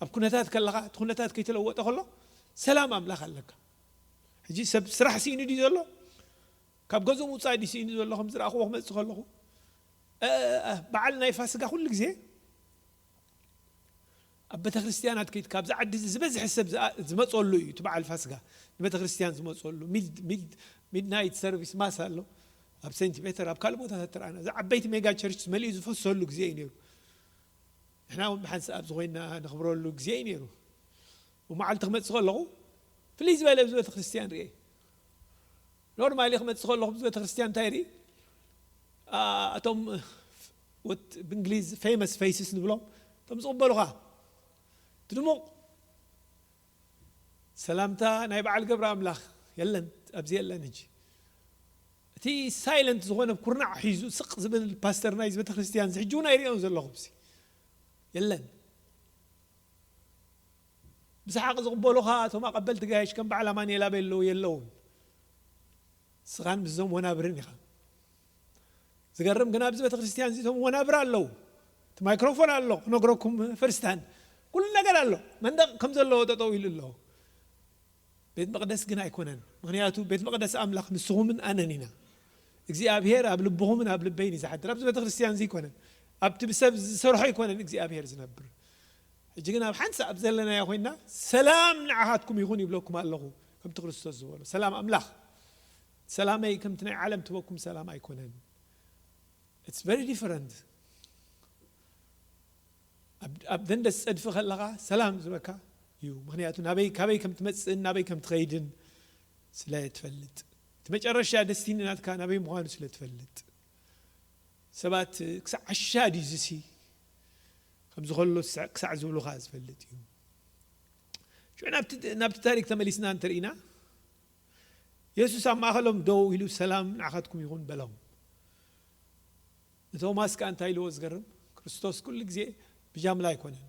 ኣብ ኩነታት ከለኻ፣ እቲ ኩነታት ከይተለወጠ ከሎ ሰላም ኣምላኽ ኣለካ። ሕጂ ሰብ ስራሕ ስኢኑ ድዩ ዘሎ? ካብ ገዝኡ ምውጻእ ድዩ ስኢኑ ዘሎ? ከም ዝረኣኽዎ ክመጽእ ከለኹ፣ እ፣ እ፣ በዓል ናይ ፋሲጋ ኩሉ ግዜ ኣብ ቤተ ክርስቲያናት ከይድ፣ ካብዚ ዓዲ እዚ ዝበዝሐ ሰብ ዝኣ-፣ ዝመጸሉ እዩ እቲ በዓል ፋሲጋ። ንቤተ ክርስቲያን ዝመጸሉ ሚድ-፣ ሚድ-፣ ሚድናይት ሰርቪስ ማስ ኣሎ። ኣብ ሴንት ፔተር፣ ኣብ ካልእ ቦታታት ትረኣና። እዚ ዓበይቲ ሜጋ ቸርች መሊኡ ዝፈሰሉ ግዜ እዩ ነይሩ። ንሕና እውን ብሓንሳእ ኣብዚ ኮይንና ነኽብረሉ ግዜ እዩ ነይሩ። ብመዓልቲ ክመጽእ ከለኹ ፍልይ ዝበለ ኣብዚ ቤተ ክርስቲያን ርኤ። ኖርማሊ ክመጽእ ከለኹ ኣብዚ ቤተ ክርስቲያን እንታይ ርኢ? ኣ-፣ እቶም ወት-፣ ብእንግሊዝ ፌመስ ፌስስ ንብሎም፣ እቶም ዝቕበሉኻ እቲ ድሙቕ ሰላምታ ናይ በዓል ገብረ ኣምላኽ የለን፣ ኣብዚ የለን። ሕጂ እቲ ሳይለንት ዝኾነ ኩርናዕ ሒዙ ስቕ ዝብል ፓስተር ናይዚ ቤተ ክርስቲያን እዚ ሕጂ እውን ኣይርእዮን ዘለኹ። ብሲ የለን። ብሰሓቕ ዝቕበሉኻ እቶም ኣቐበልቲ ጋይሽ ከም በዓል ኣማኑኤል ኣበይ ኣለዉ? የለውን። ስኻን ምስዞም ወናብርን ኢኻ። ዝገርም ግን ኣብዚ ቤተ ክርስቲያን እዚ እቶም ወናብር ኣለዉ። እቲ ማይክሮፎን ኣሎ፣ ክነግረኩም ፍርስታን ኩሉ ነገር ኣሎ። መንደቕ ከም ዘለዎ ጠጠው ኢሉ ኣሎ። ቤት መቕደስ ግን ኣይኮነን። ምኽንያቱ ቤት መቕደስ ኣምላኽ ንስኹምን ኣነን ኢና። እግዚኣብሔር ኣብ ልብኹምን ኣብ ልበይን እዩ ዝሓድር። ኣብዚ ቤተ ክርስቲያን እዚ ኣይኮነን። ኣብቲ ብሰብ ዝሰርሖ ኣይኮነን እግዚኣብሔር ዝነብር። ሕጂ ግን ኣብ ሓንሳእ ኣብ ዘለናዮ ኮይንና፣ "ሰላም ንዓኻትኩም ይኹን ይብለኩም ኣለኹ" ከምቲ ክርስቶስ ዝበሎ። ሰላም ኣምላኽ፣ ሰላመይ ከምቲ ናይ ዓለም ትበኩም ሰላም ኣይኮነን። It's very different። ኣብ፣ ኣብ ደንደስ ጸድፊ ከለኻ ሰላም ዝበካ እዩ። ምኽንያቱ ናበይ፣ ካበይ ከም ትመጽእን ናበይ ከም ትኸይድን ስለ ትፈልጥ። እቲ መጨረሻ ደስቲኒ ናትካ ናበይ ምዃኑ ስለ ትፈልጥ። ሰባት ክሳዕ ዓሻ ድዩ ዝሲ ከም ዝኸሎ ክሳዕ፣ ክሳዕ ዝብሉኻ ዝፈልጥ እዩ። ሽዑ ናብቲ፣ ናብቲ ታሪክ ተመሊስና እንተርኢና፣ የሱስ ኣብ ማእኸሎም ደው ኢሉ "ሰላም ንዓኻትኩም ይኹን" በሎም። ንቶማስ ከኣ እንታይ ኢልዎ ዝገርም? ክርስቶስ ኩሉ ግዜ ብጃምላ ኣይኮነን።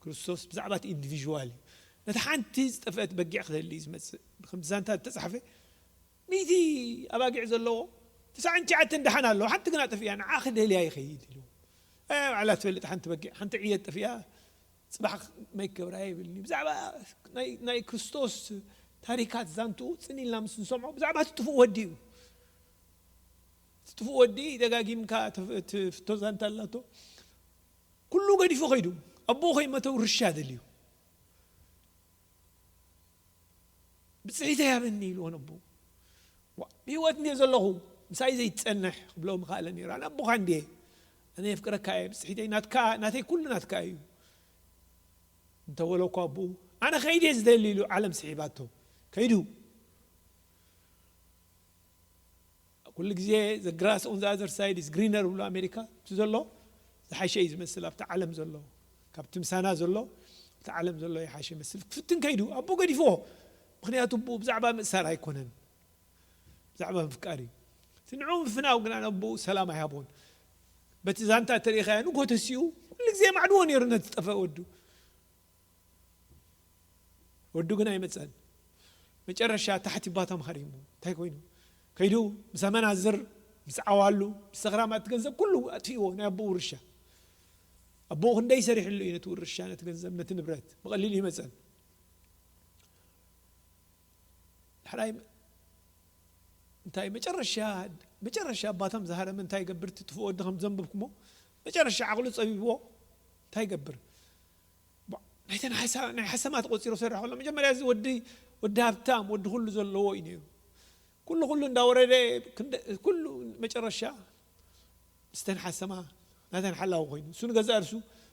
ክርስቶስ ብዛዕባ እቲ ኢንዲቪዥዋል እዩ። ነቲ ሓንቲ ዝጠፍአት በጊዕ ክደሊ እዩ ዝመጽእ። ከምቲ ዛንታ ዝተጻሕፈ፣ ሚእቲ ኣባጊዕ ዘለዎ፣ ተስዓን ትሽዓተን ደሓን ኣለዎ፣ ሓንቲ ግና ጠፊኣ፣ ንዓ ክደልያ ይኸይድ ኢልዎ። "ኣይ፣ ባዕላ ትፈልጥ ሓንቲ በጊዕ፣ ሓንቲ ዕየት ጠፊኣ፣ ጽባሕ መይ ክገብራ ይብልኒ?" ብዛዕባ ናይ፣ ናይ ክርስቶስ ታሪካት ዛንትኡ ጽን ኢልና ምስ ንሰምዖ፣ ብዛዕባ እቲ ጥፉእ ወዲ እዩ። እቲ ጥፉእ ወዲ ደጋጊምካ ትፍ-፣ ትፍቶ ዛንታ ኣላቶ። ኩሉ ገዲፉ ኸይዱ፣ ኣቦኡ ከይመተ ውርሻ ደልዩ። "ብጽሒተይ ሃበኒ" ኢልዎ ነቦኡ። "ዋ፣ ብህይወት እንድየ ዘለኹ፣ ምሳይ ዘይትጸንሕ?" ክብሎ ምኻኣለ ነይሩ። "ኣነ ኣቦኻ እንድየ፣ ኣነ የፍቅረካ እየ፣ ብጽሒተይ ናትካ፣ ናተይ ኩሉ ናትካ እዩ" እንተበሎ እኳ ኣቦኡ፣ "ኣነ ከይድ እየ ዝደሊ" ኢሉ ዓለም ስሒባቶ። ከይዱ። ኩሉ ግዜ "The grass on the other side is greener" ብሎ ኣሜሪካ፣ እቲ ዘሎ ዝሓሸ እዩ ዝመስል ኣብቲ ዓለም ዘሎ። ካብቲ ምሳና ዘሎ እቲ ዓለም ዘሎ ይሓሸ ይመስል ክፍትን ከይዱ ኣቦ ገዲፍዎ። ምኽንያቱ ኣቦኡ ብዛዕባ ምእሳር ኣይኮነን፣ ብዛዕባ ምፍቃር እዩ። እቲ ንዕኡ ምፍናው ግና ነቦኡ ሰላም ኣይሃቦን። በቲ ዛንታ ተሪኢኻዮ ንጎ ተሲኡ ኩሉ ግዜ ማዕድዎ ነይሩ ነቲ ዝጠፈአ ወዱ። ወዱ ግን ኣይመጸን። መጨረሻ ታሕቲ ባቶም ሃሪሙ እንታይ ኮይኑ ከይዱ? ምስ ኣመናዝር፣ ምስ ዓዋሉ፣ ምስ ሰኽራማት ገንዘብ ኩሉ ኣጥፊእዎ። ናይ ኣቦኡ ውርሻ ኣቦኡ ክንደይ ሰሪሕሉ እዩ ነቲ ውርሻ፣ ነቲ ገንዘብ፣ ነቲ ንብረት ብቐሊሉ ይመጸን። ሕራይ እንታይ መጨረሻ መጨረሻ ኣባቶም ዝሃረመ እንታይ ይገብር? እቲ ጥፉእ ወዲ ከም ዘንበብኩሞ መጨረሻ ዓቕሉ ጸቢብዎ እንታይ ይገብር? ቧ- ናይተን ሓሳ- ናይ ሓሰማ ተቆፂሩ ክሰርሕ ከሎ መጀመርያ እዚ ወዲ ወዲ ሃብታም ወዲ ኩሉ ዘለዎ እዩ ነይሩ። ኩሉ ኩሉ እንዳወረደ ክንደ- ኩሉ መጨረሻ ምስተን ሓሰማ ናተን ሓላዊ ኮይኑ እሱ ንገዛእ ርሱ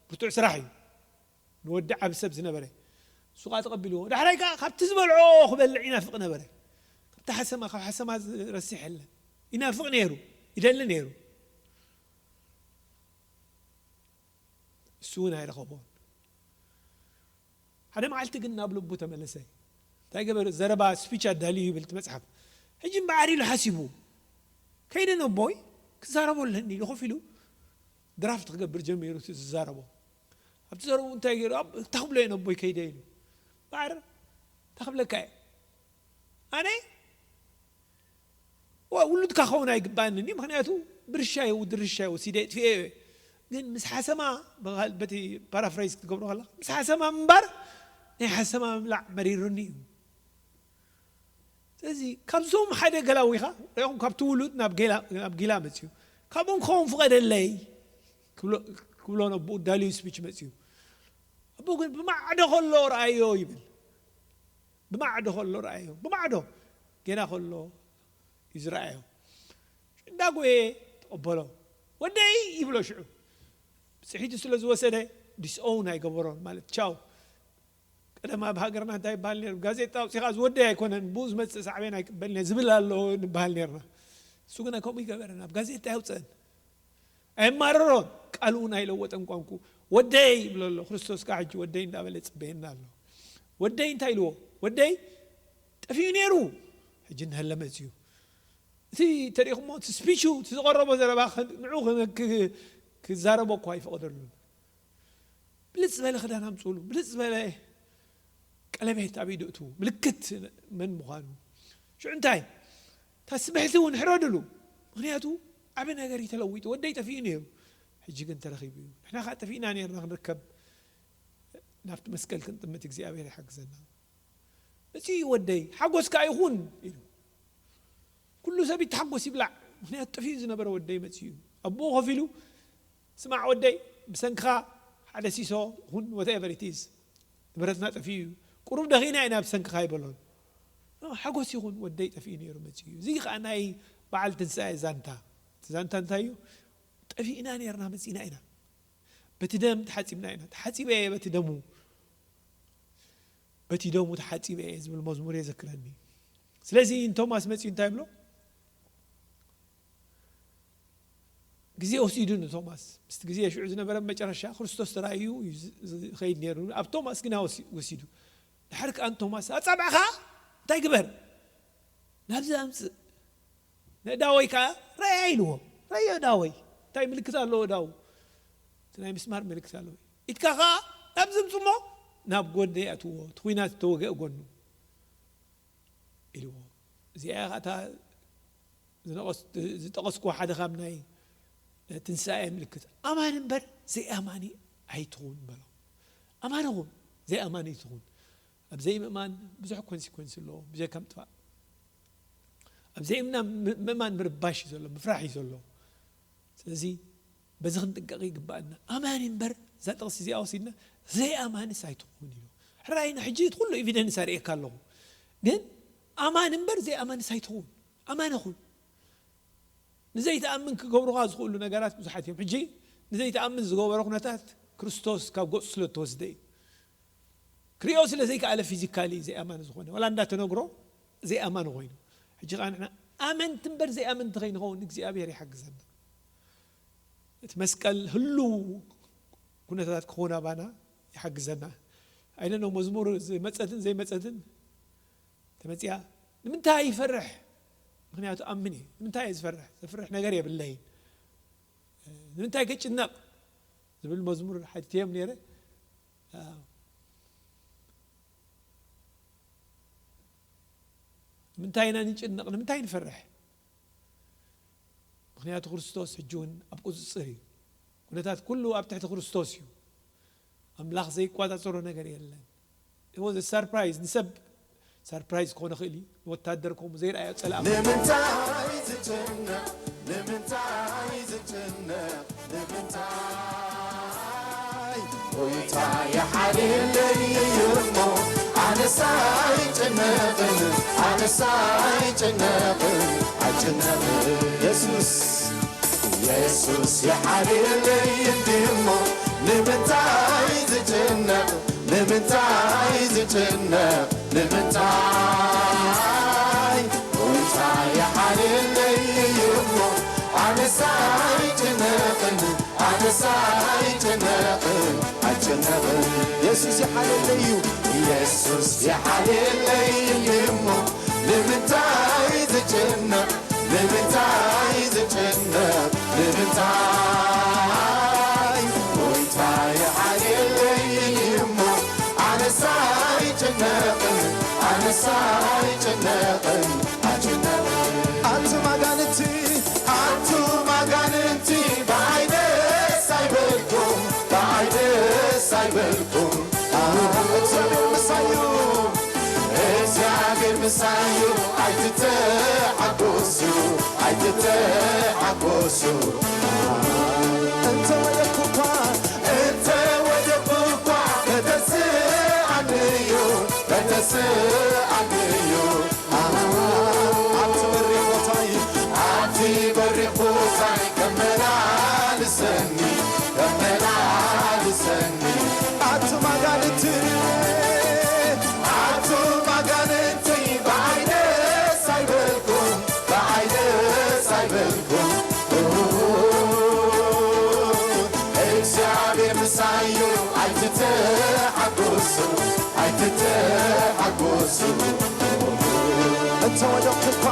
ብርቱዕ ስራሕ እዩ። ንወዲ ዓቢ ሰብ ዝነበረ እሱ ከዓ ተቐቢልዎ። ዳሕራይ ከዓ ካብቲ ዝበልዖ ክበልዕ ይናፍቕ ነበረ። ካብቲ ሓሰማ ካብ ሓሰማ ዝረስሕ የለን። ይናፍቕ ነይሩ፣ ይደሊ ነይሩ። እሱ እውን ኣይረኸቦን። ሓደ መዓልቲ ግን ናብ ልቡ ተመለሰ። እንታይ ገበር? ዘረባ ስፒች ኣዳልዩ ይብል እቲ መጽሓፍ። ሕጂ እምበኣር ኢሉ ሓሲቡ ከይደ ነቦይ ክዛረቦ ኣለኒ ኢሉ ኮፍ ኢሉ ድራፍት ክገብር ጀሚሩ እቲ ዝዛረቦ። ኣብቲ ዘረቡ እንታይ ገይሩ? ኣብ- እንታይ ክብሎ እየ ነቦይ ከይደ ኢሉ? እምበኣር እንታይ ክብለካ እየ ኣነ ዋ- ውሉድካ ክኸውን ኣይግባእንን እዩ። ምኽንያቱ ብርሻዮ ድርሻዮ ወሲደ የጥፍኤ እየ። ግን ምስ ሓሰማ ብኻል- በቲ ፓራፍሬዝ ክትገብሮ ከለካ ምስ ሓሰማ ምንባር ናይ ሓሰማ ምብላዕ መሪሩኒ እዩ። ስለዚ ካብዞም ሓደ ገላዊኻ ሪኹም ካብቲ ውሉድ ናብ ጌላ- ናብ ጊላ መፅዩ ካብኦም ክኸውን ፍቐደለይ ክብሎ- ክብሎ ነብኡ ዳልዩ ስፒች መፅዩ። ኣቦ ግን ብማዕዶ ከሎ ረኣዮ ይብል። ብማዕዶ ከሎ ረኣዮ። ብማዕዶ ጌና ከሎ እዩ ዝረኣዮ። እንዳጎየ ተቐበሎ። ወደይ ይብሎ ሽዑ ብፅሒቱ ስለ ዝወሰደ ዲስኦውን ኣይገበሮን ማለት ቻው። ቀደም ኣብ ሃገርና እንታይ ይበሃል ነይሩ? ጋዜጣ ኣውፂኻ ዝወደይ ኣይኮነን ብኡ ዝመፅእ ሳዕቤን ኣይቅበል ነይሩ ዝብል ኣሎ ንበሃል ነይርና። እሱ ግና ከምኡ ይገበረን ኣብ ጋዜጣ ያውፅአን። ኣየማረሮን። ቃል እውን ኣይለወጠን ቋንቁ። ወደይ ይብሎ ኣሎ። ክርስቶስ ከዓ ሕጂ ወደይ እንዳበለ ይፅበየና ኣሎ። ወደይ እንታይ ኢልዎ? ወደይ ጠፊኡ ነይሩ፣ ሕጂ እናሃለ መፅዩ። እቲ ተሪእኹሞ እቲ ስፒቹ እቲ ዝቐረቦ ዘረባ ከ- ንዑ ከ- ክ- ክዛረቦ እኳ ኣይፈቐደሉን። ብልፅ ዝበለ ክዳን ኣምፅኡሉ፣ ብልፅ ዝበለ ቀለቤት ኣብ ኢዱ እትዉ፣ ምልክት መን ምዃኑ። ሽዑ እንታይ? እታ ስብሕቲ እውን ሕረድሉ። ምኽንያቱ ዓቢ ነገር እዩ ተለዊጡ። ወደይ ጠፊኡ ነይሩ፣ ሕጂ ግን ተረኺቡ እዩ። ንሕና ከዓ ጠፊእና ነርና ክንርከብ ናብቲ መስቀል ክንጥምት እግዚኣብሔር ይሓግዘና። መጺኡ እዩ ወደይ፣ ሓጎስካ ይኹን ኢሉ። ኩሉ ሰብ ይተሓጎስ ይብላዕ፣ ምኽንያቱ ጠፊኡ ዝነበረ ወደይ መጺኡ እዩ። ኣቦኡ ኮፍ ኢሉ፣ ስማዕ ወደይ፣ ብሰንክኻ ሓደ ሲሶ ይኹን whatever it is ንብረትና ጠፊኡ እዩ፣ ቁሩብ ደኺና ኢና ብሰንክኻ ኣይበሎን። ኖ፣ ሓጎስ ይኹን ወደይ ጠፊኡ ነይሩ መጺኡ እዩ። እዚ ከዓ ናይ በዓል ትንሳኤ ዛንታ። እቲ ዛንታ እንታይ እዩ? ጠፊእና ነርና መጺእና ኢና። በቲ ደም ተሓጺብና ኢና። ተሓጺበ እየ በቲ ደሙ፣ በቲ ደሙ ተሓጺበ እየ ዝብል መዝሙር የዘክረኒ። ስለዚ ንቶማስ መጺኡ እንታይ ይብሎ? ግዜ ወሲዱ ንቶማስ። ምስቲ ግዜ ሽዑ ዝነበረ መጨረሻ ክርስቶስ ተራእዩ እዩ ዝ- ዝኸይድ ነይሩ። ኣብ ቶማስ ግና ወሲ- ወሲዱ። ድሓር ከኣ ንቶማስ ኣጻብዕኻ እንታይ ግበር? ናብዚ ኣምጽእ። ነዳወይ ከኣ ረኣያ ኢልዎ። ረኣዮ ዳወይ። እንታይ ምልክት ኣለዎ ዳው? እቲ ናይ ምስማር ምልክት ኣለዎ። ኢድካ ከኣ ናብዚ ኣምጽእ እሞ ናብ ጎነይ ኣትዎ። እቲ ኲናት ዝተወግአ ጎኑ ኢልዎ። እዚኣ እያ እታ ዝነቐስ- ዝጠቐስኩ ሓደ ካብ ናይ ትንሳኤ ምልክት። ኣማኒ እምበር ዘይኣማኒ ኣይትኹን በሎ። ኣማኒ ኹን ዘይኣማኒ ኣይትኹን። ኣብ ዘይምእማን ብዙሕ ኮንሲኮንስ ኣለዎ፣ ብጀካ ምጥፋእ። ኣብ ዘይምና ምእማን ምርባሽ እዩ ዘሎ፣ ምፍራሕ እዩ ዘሎ። ስለዚ በዚ ክንጥንቀቕ ይግባኣና። ኣማኒ እምበር እዛ ጥቕሲ እዚኣ ወሲድና ዘይኣማንስ ኣይትኹን ኢሉ። ሕራይና ሕጂ እቲ ኩሉ ኤቪደንስ ኣርእየካ ኣለኹ። ግን ኣማኒ እምበር ዘይኣማንስ ኣይትኹን። ኣማኒ ኹን። ንዘይትኣምን ክገብሩኻ ዝኽእሉ ነገራት ብዙሓት እዮም። ሕጂ ንዘይትኣምን ዝገበሮ ኩነታት ክርስቶስ ካብ ገጹ ስለ እተወስደ እዩ። ክሪኦ ስለ ዘይከኣለ ፊዚካሊ ዘይኣማኒ ዝኾነ፣ ዋላ እንዳተነግሮ ዘይኣማኒ ኮይኑ። ሕጂ ከኣ ንሕና ኣመንቲ እምበር ዘይኣመንቲ ከይንኸውን እግዚኣብሔር ይሓግዘና። እቲ መስቀል ህሉው ኩነታት ክኸውን ኣባና ይሓግዘና። ኣይደኖ መዝሙር ዝመፀትን ዘይመፀትን ተመፅያ ንምንታይ ይፈርሕ? ምክንያቱ ኣምን እየ። ንምንታይ እየ ዝፈርሕ? ዘፍርሕ ነገር የብለይን። ንምንታይ ከጭነቕ ዝብል መዝሙር ሓቲተዮም ነይረ። ንምንታይ ኢና ንጭነቕ? ንምንታይ ንፈርሕ? ምክንያቱ ክርስቶስ ሕጂ እውን ኣብ ቁፅፅር እዩ። ኩነታት ኩሉ ኣብ ትሕቲ ክርስቶስ እዩ። ኣምላኽ ዘይቋፃፀሮ ነገር የለን። ወዘ ሰርፕራይዝ ንሰብ ሰርፕራይዝ ክኾነ ክእል እዩ። ንወታደር ከምኡ ዘይረኣዮ ፀላእ ንምንታይ ዝጭነቕ ንምንታይ ዝጭነቕ ንምንታይ ጎይታ ይሓልየለይ እሞ ኣነስ ኣይጭነቕን ኣነስ ኣይጭነቕን ኣይጭነቕን የሱስ የሱስ ይሓልየለይ እንዲሞ ንምንታይ ዝጭነቕ ንምንታይ ዝጭነቕ ንምንታይ ጎይታ ይሓልየለይ እሞ ኣነስ ኣይጭነቕን ኣነስ ኣይጭነቕን ኣይጭነቕን የሱስ ይሓልየለይ እዩ የሱስ ይሓልየለይ እሞ ንምንታይ ዝጭነቕ ንምንታይ ዝጭነቕ ንምንታይ ጎይታ ይሓልየለይ እሞ ኣነስ ኣይጭነቕን ኣነስ ኣይጭነቕን ኣይጭነቕን ኣቱም ኣጋንንቲ ኣቱም ኣጋንንቲ ብዓይ ደስ ኣይበልኩም ብዓይ ደስ ኣይበልኩም እግዚኣብሔር ምሳዩ እግዚኣብሔር ምሳዩ ኣይትተሓጎሱ ኣይትተሓጎሱ እንተ ወደኩ እኳ እንተ ወደኩ እኳ ከተስኣንዩ ከተስኣንዩ ኣብቲ በሪኽ ቦታይ ኣብቲ በሪኽ ቦታይ ከመላልሰኒ ከመላልሰኒ ኣቱም ኣጋንንቲ ኣቱም ኣጋንንቲ ብዓይ ደስ ኣይበልኩም ብዓይ ደስ ኣይበልኩም እግዚኣብሔር ምሳዩ ኣይትተሓጎሱ ኣይትተሓጎሱ እንተ ወደኩ እኳ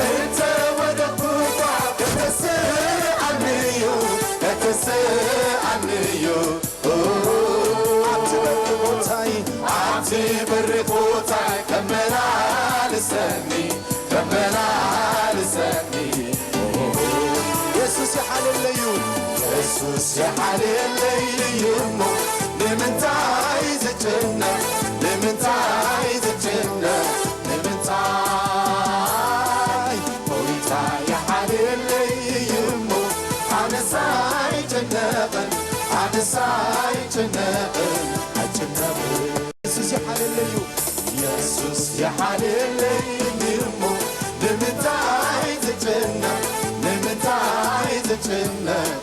እንተ ወደኩ እኳ ከተስኣንዩ ከተስኣንዩ ኣብቲ በሪ ቦታይ ኣብቲ በሪ ቦታይ ከመላልሰኒ ከመላልሰኒ የሱስ ይሓልየለይ እዩ የሱስ ይሓልየለይ እዩ እሞ ንምንታይ ዝጭነቕ ንምንታይ ዝጭነቕ ንምንታይ ጎይታ ይሓልየለይ እዩ እሞ ኣነስ ኣይጭነቕን ኣነስ ኣይጭነቕን ኣይጭነቕን የሱስ ይሓልየለይ እዩ የሱስ ይሓልየለይ እዩ እሞ ንምንታይ ዝጭነቕ ንምንታይ ዝጭነቕ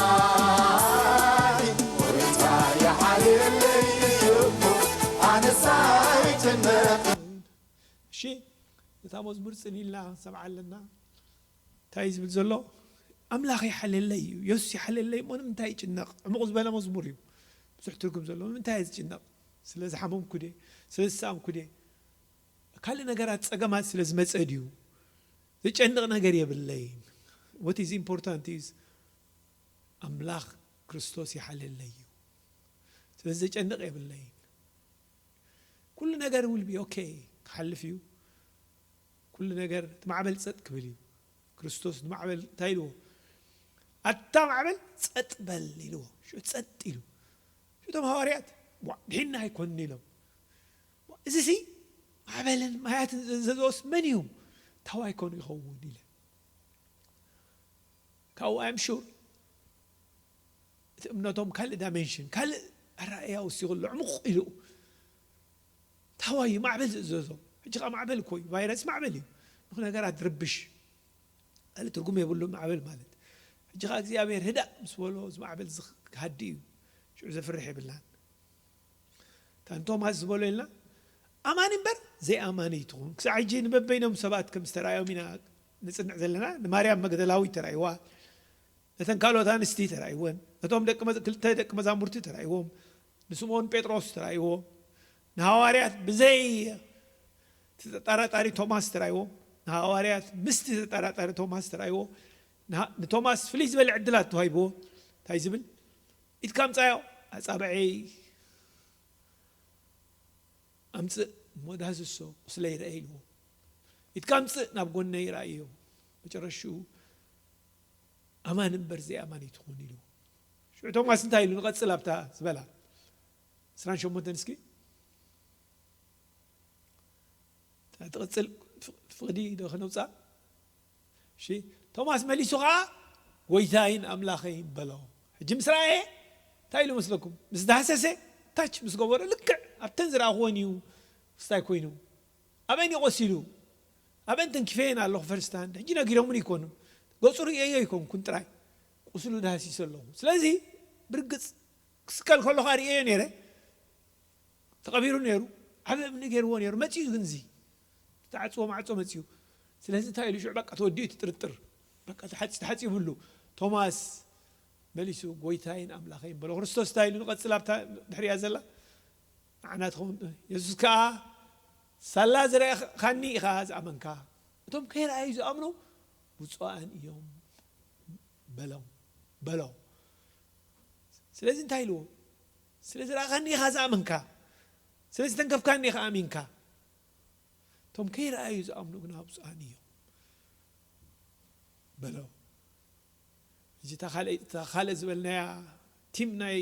ንምንታይ ጎይታ ይሓልየለይ እዩ እሞ ኣነስ ኣይጭነቕን እሺ ነታ መዝሙር ፅን ኢልና ሰምዓ ኣለና እንታይ ዝብል ዘሎ ኣምላኽ ይሓልየለይ እዩ የሱስ ይሓልየለይ እሞ ንምንታይ ይጭነቕ ዕሙቕ ዝበለ መዝሙር እዩ ብዙሕ ትርጉም ዘለዎ ንምንታይ እየ ዝጭነቕ ስለ ዝሓመምኩ ድየ ስለ ዝሰኣንኩ ድየ ካልእ ነገራት ጸገማት ስለ ዝመጸ ድዩ ዘጨንቕ ነገር የብለይን what is important is ኣምላኽ ክርስቶስ ይሓልየለይ እዩ ስለዚ ዘጨንቕ የብለይን ኩሉ ነገር will be okay ክሓልፍ እዩ ኩሉ ነገር እቲ ማዕበል ጸጥ ክብል እዩ ክርስቶስ ንማዕበል እንታይ ኢልዎ ኣታ ማዕበል ጸጥ በል ኢልዎ ሽዑ ጸጥ ኢሉ ሽቶም ሃዋርያት ድሒና ኣይኮንን ኢሎም እዚ ሲ ማዕበልን ማያትን ዘዘወስ መን እዩ ታዋይ ኮኑ ይኸውን ኢለ ካብኡ I'm sure እቲ እምነቶም ካልእ ዳይሜንሽን ካልእ ኣረኣእያ ወሲኹ ኣሎ ዕሙቕ ኢሉ ታዋይ እዩ ማዕበል ዝእዘዞ ሕጂ ከዓ ማዕበል እኮ እዩ ቫይረስ ማዕበል እዩ ንኹ ነገራት ርብሽ ካልእ ትርጉም የብሉ ማዕበል ማለት ሕጂ ከዓ እግዚኣብሔር ህዳእ ምስ በሎ እዚ ማዕበል ክሃዲ እዩ ሽዑ ዘፍርሕ የብልናን ታን ቶማስ ዝበሎ ኢልና ኣማኒ እምበር ዘይኣማኒ ትኹን ክሳዕ ሕጂ ንበበይኖም ሰባት ከም ዝተረኣዮም ኢና ንፅንዕ ዘለና ንማርያም መግደላዊት ተራእይዋ ነተን ካልኦት ኣንስቲ ተራእይወን ነቶም ክልተ ደቂ መዛሙርቲ ተራእይዎም ንስምኦን ጴጥሮስ ተራእይዎ፣ ንሃዋርያት ብዘይ ተጠራጣሪ ቶማስ ተራእይዎ፣ ንሃዋርያት ምስቲ ተጠራጣሪ ቶማስ ተራእይዎ። ንሃ- ንቶማስ ፍልይ ዝበለ ዕድላት ተዋሂብዎ። እንታይ ዝብል? ኢድካ ኣምጻዮ፣ ኣጻብዐይ ኣምጽእ እሞ ዳህስሶ፣ ቁስለይ ረአ ኢልዎ። ኢድካ ኣምጽእ፣ ናብ ጎነይ ረኣዮ። መጨረሽኡ ኣማን እምበር ዘይኣማን ይትኹን ኢልዎ። ሽዑ ቶማስ እንታይ ኢሉ? ንቐጽል ኣብታ ዝበላ ዕስራን ሸሞንተን እስኪ። ትቕጽል ፍቕዲ ዶ ከነውጻ? እሺ፣ ቶማስ መሊሱ ኸዓ ጎይታይን ኣምላኸይን በሎ። ሕጂ ምስ ረኣየ እንታይ ኢሉ መስለኩም? ምስ ዳህሰሰ፣ ታች ምስ ገበሮ ልክዕ ኣብተን ዝረኣኽወን እዩ ክስታይ ኮይኑ። ኣበን እዩ ቆሲሉ? ኣበን ተንኪፈየን ኣለኹ ፈርስታንድ። ሕጂ ነጊሮምን ይኮኑ። ገጹ ርእየዮ ይኮንኩን ጥራይ። ቁስሉ ዳህሲሰ ኣለኹ። ስለዚ ብርግጽ ክስቀል ከሎ ኸዓ ርእየዮ ነይረ። ተቐቢሩ ነይሩ። ዓቢ እምኒ ገይርዎ ነይሩ። መጺኡ ግን እዚ ተዓጽዎ ማዕጾ መጺኡ። ስለዚ እንታይ ኢሉ ሽዑ በቃ ተወዲኡ እቲ ጥርጥር። በቃ ተሓጺ-፣ ተሓጺቡሉ። ቶማስ መሊሱ ጎይታይን ኣምላኸይን በሎ። ክርስቶስ እንታይ ኢሉ ንቐጽል ኣብታ ድሕሪያ ዘላ? ንዓና ትኸውን። የሱስ ከኣ ሳላ ዝረኣኻኒ ኢኻ ዝኣመንካ። እቶም ከይረኣዩ ዝኣምኑ ብፁዓን እዮም በሎም፣ በሎ። ስለዚ እንታይ ኢልዎ? ስለ ዝረኣኻኒ ኢኻ ዝኣመንካ፣ ስለ ዝተንከፍካኒ ኢኻ ኣሚንካ። እቶም ከይረኣዩ ዝኣምኑ ግና ብፁዓን እዮም በሎ። እዚ እታ ካልእ፣ እታ ካልእ ዝበልናያ ቲም ናይ፣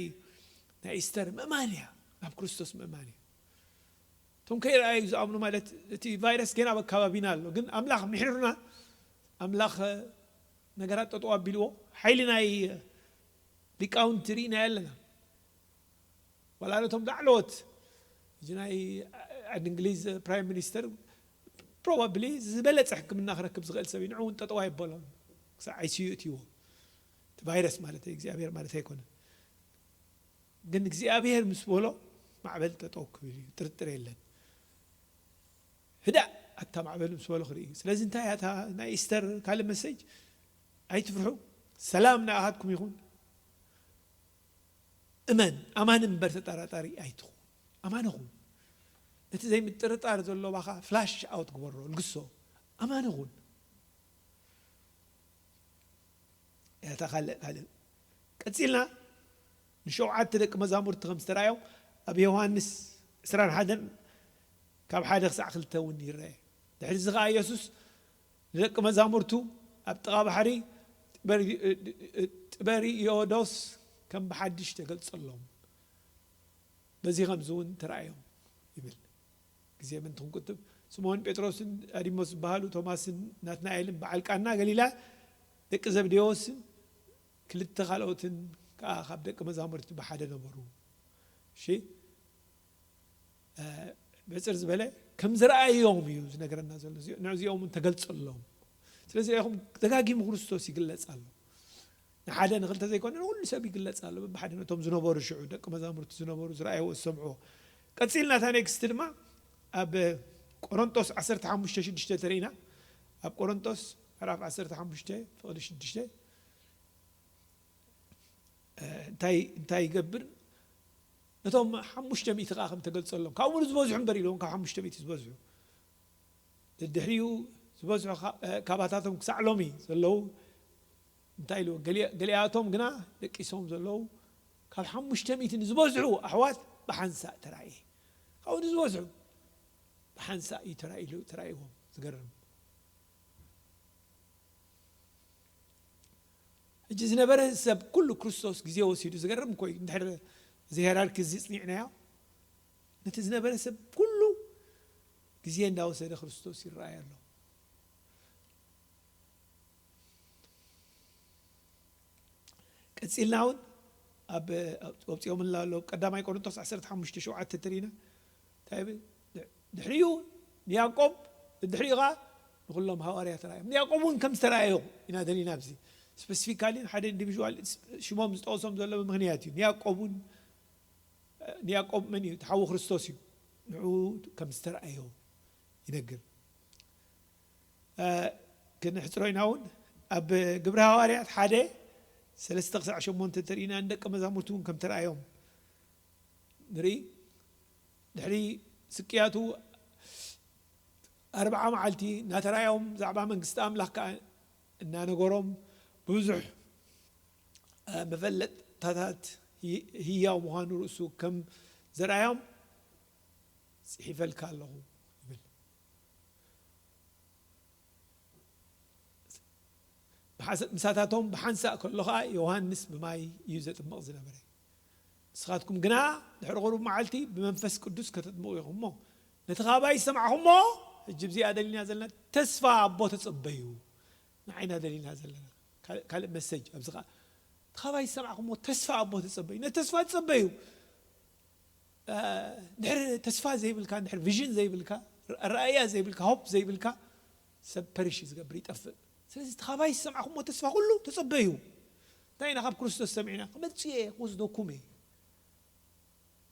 ናይ ኢስተር ምእማን እያ፣ ናብ ክርስቶስ ምእማን እያ። እቶም ከይረኣዩ ዝኣምኑ ማለት እቲ ቫይረስ ገና ኣብ ኣካባቢና ኣሎ፣ ግን ኣምላኽ ምሒሩና፣ ኣምላኽ ነገራት ጠጠው ኣቢልዎ፣ ሓይሊ ናይ ሊቃውንቲ ርኢና ኣለና። ዋላ ነቶም ላዕለዎት፣ እዚ ናይ ዓዲ እንግሊዝ ፕራይም ሚኒስተር ፕሮባብሊ ዝበለጸ ሕክምና ክረክብ ዝኽእል ሰብ እዩ። ንዑ እውን ጠጠው ኣይበሎን ክሳብ ኣይ ሲ ዩ እትይዎ። እቲ ቫይረስ ማለት እግዚኣብሔር ማለት ኣይኮነን። ግን እግዚኣብሔር ምስ በሎ ማዕበል ጠጠው ክብል እዩ፣ ጥርጥር የለን። ህዳእ ኣታ ማዕበል ምስ በሎ ክርኢ እዩ። ስለዚ እንታይ እያ እታ ናይ ኢስተር ካልእ መሰጅ? ኣይትፍርሑ፣ ሰላም ንኣኻትኩም ይኹን። እመን፣ ኣማን እምበር ተጠራጣሪ ኣይትኹን። ኣማን ኹን። ነቲ ዘይምጥርጣር ዘሎ ባኻ ፍላሽ ኣውት ግበሮ፣ ልግሶ። ኣማን ኹን። እታ ካልእ፣ ካልእ። ቀጺልና ንሸውዓተ ደቂ መዛሙርቲ ከም ዝተራእዮም ኣብ ዮሃንስ ዕስራን ሓደን ካብ ሓደ ክሳዕ ክልተ እውን ይረአ። ድሕሪ እዚ ኸዓ የሱስ ንደቂ መዛሙርቱ ኣብ ጥቓ ባሕሪ ጥበሪ-፣ ጥበሪዮዶስ ከም ብሓድሽ ተገልጸሎም። በዚ ኸምዚ እውን ተራእዮም ይብል። ግዜ ምእንቲ ክንቁጥብ፣ ስምኦን ጴጥሮስን ዲዲሞስ ዝበሃሉ፣ ቶማስን ናትናኤልን በዓል ቃና ገሊላ፣ ደቂ ዘብዴዎስን ክልተ ካልኦትን ከኣ ካብ ደቂ መዛሙርቲ ብሓደ ነበሩ። እሺ፣ እ፣ ብሕጽር ዝበለ ከም ዝረኣዮም እዩ ዝነግረና ዘሎ። እዚ-፣ ንዕዚኦም እውን ተገልጸሎም። ስለዚ ርኢኹም ደጋጊሙ ክርስቶስ ይግለጽ ኣሎ። ንሓደ ንኽልተ ዘይኮነ ንኹሉ ሰብ ይግለጽ ኣሎ። በብሓደ ነቶም ዝነበሩ ሽዑ ደቂ መዛሙርቲ ዝነበሩ ዝረኣይዎ ዝሰምዕዎ። ቀጺልና እታ ኔክስት ድማ ኣብ ቆሮንጦስ ዓሰርተ ሓሙሽተ ሽዱሽተ ተሪእና። ኣብ ቆሮንጦስ ምዕራፍ ዓሰርተ ሓሙሽተ ፍቕዲ ሽዱሽተ፣ እ፣ እንታይ፣ እንታይ ይገብር? ነቶም ሓሙሽተ ሚእቲ ከኣ ከም ተገልጸሎም፣ ካብኡ ንዝበዝሑ እምበር ኢልዎም፣ ካብ ሓሙሽተ ሚእቲ ዝበዝሑ። ደድሕሪኡ ዝበዝሑ ካ-፣ እ፣ ካባታቶም ክሳዕ ሎሚ ዘለዉ እንታይ ኢልዎ? ገሊኣ-፣ ገሊኣቶም ግና ደቂሶም ዘለዉ ካብ ሓሙሽተ ሚእቲ ንዝበዝሑ ኣሕዋት ብሓንሳእ ተራእየ። ካብኡ ንዝበዝሑ ብሓንሳእ እዩ ተራእዩ-፣ ተራእይዎም። ዝገርም። ሕጂ ዝነበረ ሰብ ኩሉ ክርስቶስ ግዜ ወሲዱ። ዝገርም እኮ እዩ። እንድሕር እዚ ሄራርኪ እዚ ጽኒዕናዮ፣ ነቲ ዝነበረ ሰብ ኩሉ ግዜ እንዳወሰደ ክርስቶስ ይረኣይ ኣሎ። ቀጺልና እውን ኣብ፣ ኣብ፣ ወጺኦምልና ኣለዉ። ቀዳማይ ቆሮንቶስ ዓሰርተ ሓሙሽተ ሸውዓተ ተሪእና እንታይ ይብል? ድሕ-፣ ድሕሪኡ ንያዕቆብ፣ ድሕሪኡ ኸዓ ንኹሎም ሃዋርያት ረኣዮም። ንያዕቆብ እውን ከም ዝተረኣዮ ኢና ደሊና ኣብዚ። ስፐሲፊካሊ ሓደ ኢንዲቪዥዋል ሽሞም ዝጠቕሶም ዘሎ ብምኽንያት እዩ። ንያዕቆብ እውን፣ ንያዕቆብ መን እዩ? እቲ ሓዉ ክርስቶስ እዩ። ንዕኡ ከም ዝተረኣዮ ይነግር። እ፣ ክንሕጽሮ ኢና እውን ኣብ ግብሪ ሃዋርያት ሓደ ሰለስተ ክሳዕ ሸሞንተ እንተርኢና ንደቀ መዛሙርቲ እውን ከም ተረኣዮም ንርኢ። ድሕሪ ስቅያቱ ኣርብዓ መዓልቲ እናተራዮም፣ ዛዕባ መንግስቲ ኣምላኽ ከኣ እናነገሮም፣ ብዙሕ መፈለጥታታት ህያው ምዃኑ ርእሱ ከም ዘርኣዮም ጽሒፈልካ ኣለኹ ይብል። ምሳታቶም ብሓንሳእ ከሎ ኸዓ ዮሃንስ ብማይ እዩ ዘጥምቕ ዝነበረ። ንስኻትኩም ግና ድሕሪ ቁሩብ መዓልቲ ብመንፈስ ቅዱስ ከተጥምቑ ኢኹም እሞ፣ ነቲ ካባይ ዝሰማዕኹሞ፣ ሕጂ ብዚኣ ደሊና ዘለና ተስፋ ኣቦ ተጸበዩ። ንዓይና ደሊና ዘለና ካልእ መሰጅ ኣብዚ ኸዓ፣ እቲ ካባይ ዝሰማዕኹሞ ተስፋ ኣቦ ተጸበዩ። ነቲ ተስፋ ተጸበዩ። ድሕሪ ተስፋ ዘይብልካ፣ ድሕሪ ቪዥን ዘይብልካ፣ ራእያ ዘይብልካ፣ ሆፕ ዘይብልካ ሰብ ፐሪሽ እዩ ዝገብር፣ ይጠፍእ። ስለዚ እቲ ካባይ ዝሰማዕኹሞ ተስፋ ኩሉ ተጸበዩ። እንታይ ኢና ካብ ክርስቶስ ሰሚዕና? ክመጽእ እየ፣ ክወስደኩም እየ።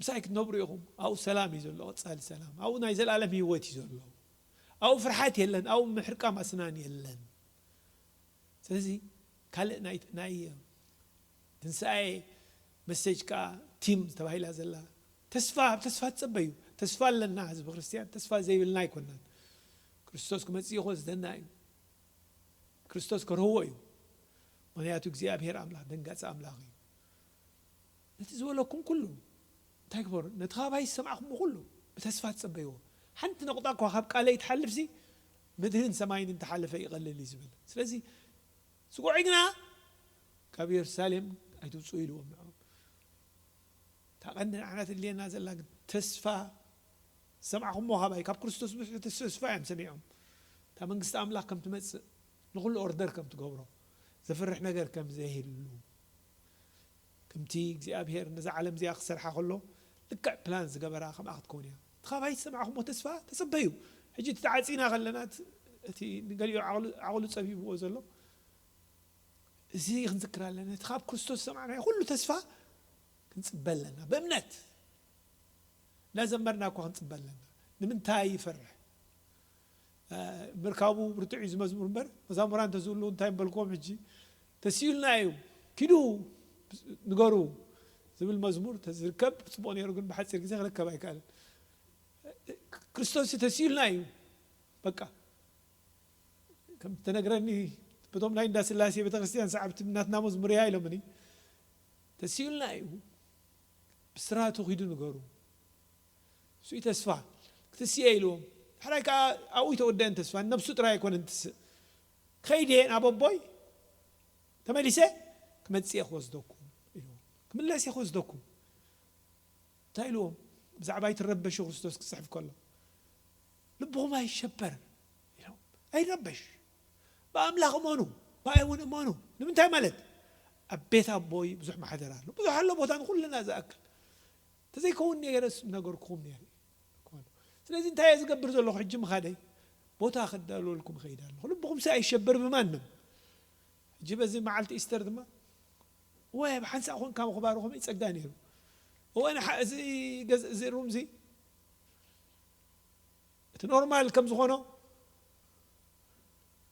ምሳይ ክትነብሩ ኢኹም። ኣብኡ ሰላም እዩ ዘሎ፣ ቀጻሊ ሰላም። ኣብኡ ናይ ዘላለም ህይወት እዩ ዘሎ። ኣብኡ ፍርሓት የለን፣ ኣብኡ ምሕርቃም ኣስናን የለን። ስለዚ ካልእ ናይ ናይ ትንሳኤ መሴጅ ከኣ ቲም ተባሂላ ዘላ ተስፋ፣ ኣብ ተስፋ ትጸበዩ። ተስፋ ኣለና ህዝቢ ክርስትያን፣ ተስፋ ዘይብልና ኣይኮናን። ክርስቶስ ክመጽእ እዩ ክወስደና እዩ። ክርስቶስ ከርህዎ እዩ። ምኽንያቱ እግዚኣብሔር ኣምላኽ ደንጋጺ ኣምላኽ እዩ። ነቲ ዝበለኩም ኩሉ እንታይ ግበሩ? ነቲ ካባይ ዝሰማዕኩሞ ኩሉ ብተስፋ ትጸበይዎ። ሓንቲ ነቑጣ እኳ ካብ ቃለይ ትሓልፍሲ፣ ምድርን ሰማይን እንተሓለፈ ይቐልል እዩ ዝብል። ስለዚ ስጉዒ ግና ካብ የሩሳሌም ኣይትውፅኡ ኢልዎም ንዕኦም። እታ ቀንዲ ንዓና ትድልየና ዘላ ግን ተስፋ ዝሰማዕኹሞ ካባይ፣ ካብ ክርስቶስ ብዙሕ ተስፋ እዮም ሰሚዖም። እታ መንግስቲ ኣምላኽ ከም ትመጽእ፣ ንኹሉ ኦርደር ከም ትገብሮ፣ ዘፍርሕ ነገር ከም ዘይህሉ፣ ከምቲ እግዚኣብሔር ነዛ ዓለም እዚኣ ክሰርሓ ከሎ ልክዕ ፕላን ዝገበራ ከምኣ ክትከውን እያ። እቲ ካባይ ዝሰማዕኹሞ ተስፋ ተጸበዩ። ሕጂ እቲ ተዓጺና ከለና እቲ፣ እቲ ንገሊኡ ዓቕሉ፣ ዓቕሉ ጸቢብዎ ዘሎ እዚ ክንዝክር ኣለና። እቲ ካብ ክርስቶስ ዝሰማዕናዮ ኩሉ ተስፋ ክንጽበ ኣለና። ብእምነት እናዘመርና እኳ ክንጽበ ኣለና። ንምንታይ ይፈርሕ? እ፣ ምርካቡ ብርቱዕ እዩ ዝመዝሙር እምበር፣ መዛሙራን ተዝህልዉ እንታይ ምበልክዎም ሕጂ? ተስዩልና እዩ፣ ኪዱ ንገሩ ዝብል መዝሙር ተዝርከብ ጽቡቕ ነይሩ፣ ግን ብሓጺር ግዜ ክርከብ ኣይከኣልን። ክርስቶስ ተስዩልና እዩ። በቃ፣ ከም ተነግረኒ፣ በቶም ናይ እንዳ ስላሴ ቤተክርስትያን ሰዓብቲ ናትና መዝሙር እያ ኢሎምኒ። ተስዩልና እዩ። ብስራቱ ኪዱ ንገሩ። እሱ እዩ ተስፋ። ክትስየ ኢልዎም። ሕራይ ከኣ ኣብኡ ይተወደአን ተስፋ። ነብሱ ጥራይ ኣይኮነን ትስእ። ከይደ ናብ ኣቦይ፣ ተመሊሰ ክመጽእ እየ ክወስደኩም ኢልዎም። ክምለስ እየ ክወስደኩም። እንታይ ኢልዎም? ብዛዕባ ኣይትረበሹ ክርስቶስ ክጽሕፍ ከሎ፣ ልብኹም ኣይሸበር ኢሎም። ኣይረበሽ። ብኣምላኽ እመኑ፣ ብኣይ እውን እመኑ። ንምንታይ ማለት? ኣብ ቤት ኣቦይ ብዙሕ ማሕደር ኣሎ። ብዙሕ ኣሎ ቦታ ንኹልና ዝኣክል። ተዘይከውን ነይረስ ምነገርኩኹም ነይረ። ስለዚ እንታይ እየ ዝገብር ዘለኹ? ሕጂ ምኻደይ ቦታ ክዳለወልኩም እኸይድ ኣለኹ። ልብኹም ሲ ኣይሸበር ብማንም። ሕጂ በዚ መዓልቲ ኢስተር ድማ፣ እወ፣ ብሓንሳእ ኮንካ ምኽባሩ ከመይ ጸጋ ነይሩ። እወ፣ ንሓ-፣ እዚ ገዝ-፣ እዚ ሩምዚ እቲ ኖርማል ከም ዝኾኖ፣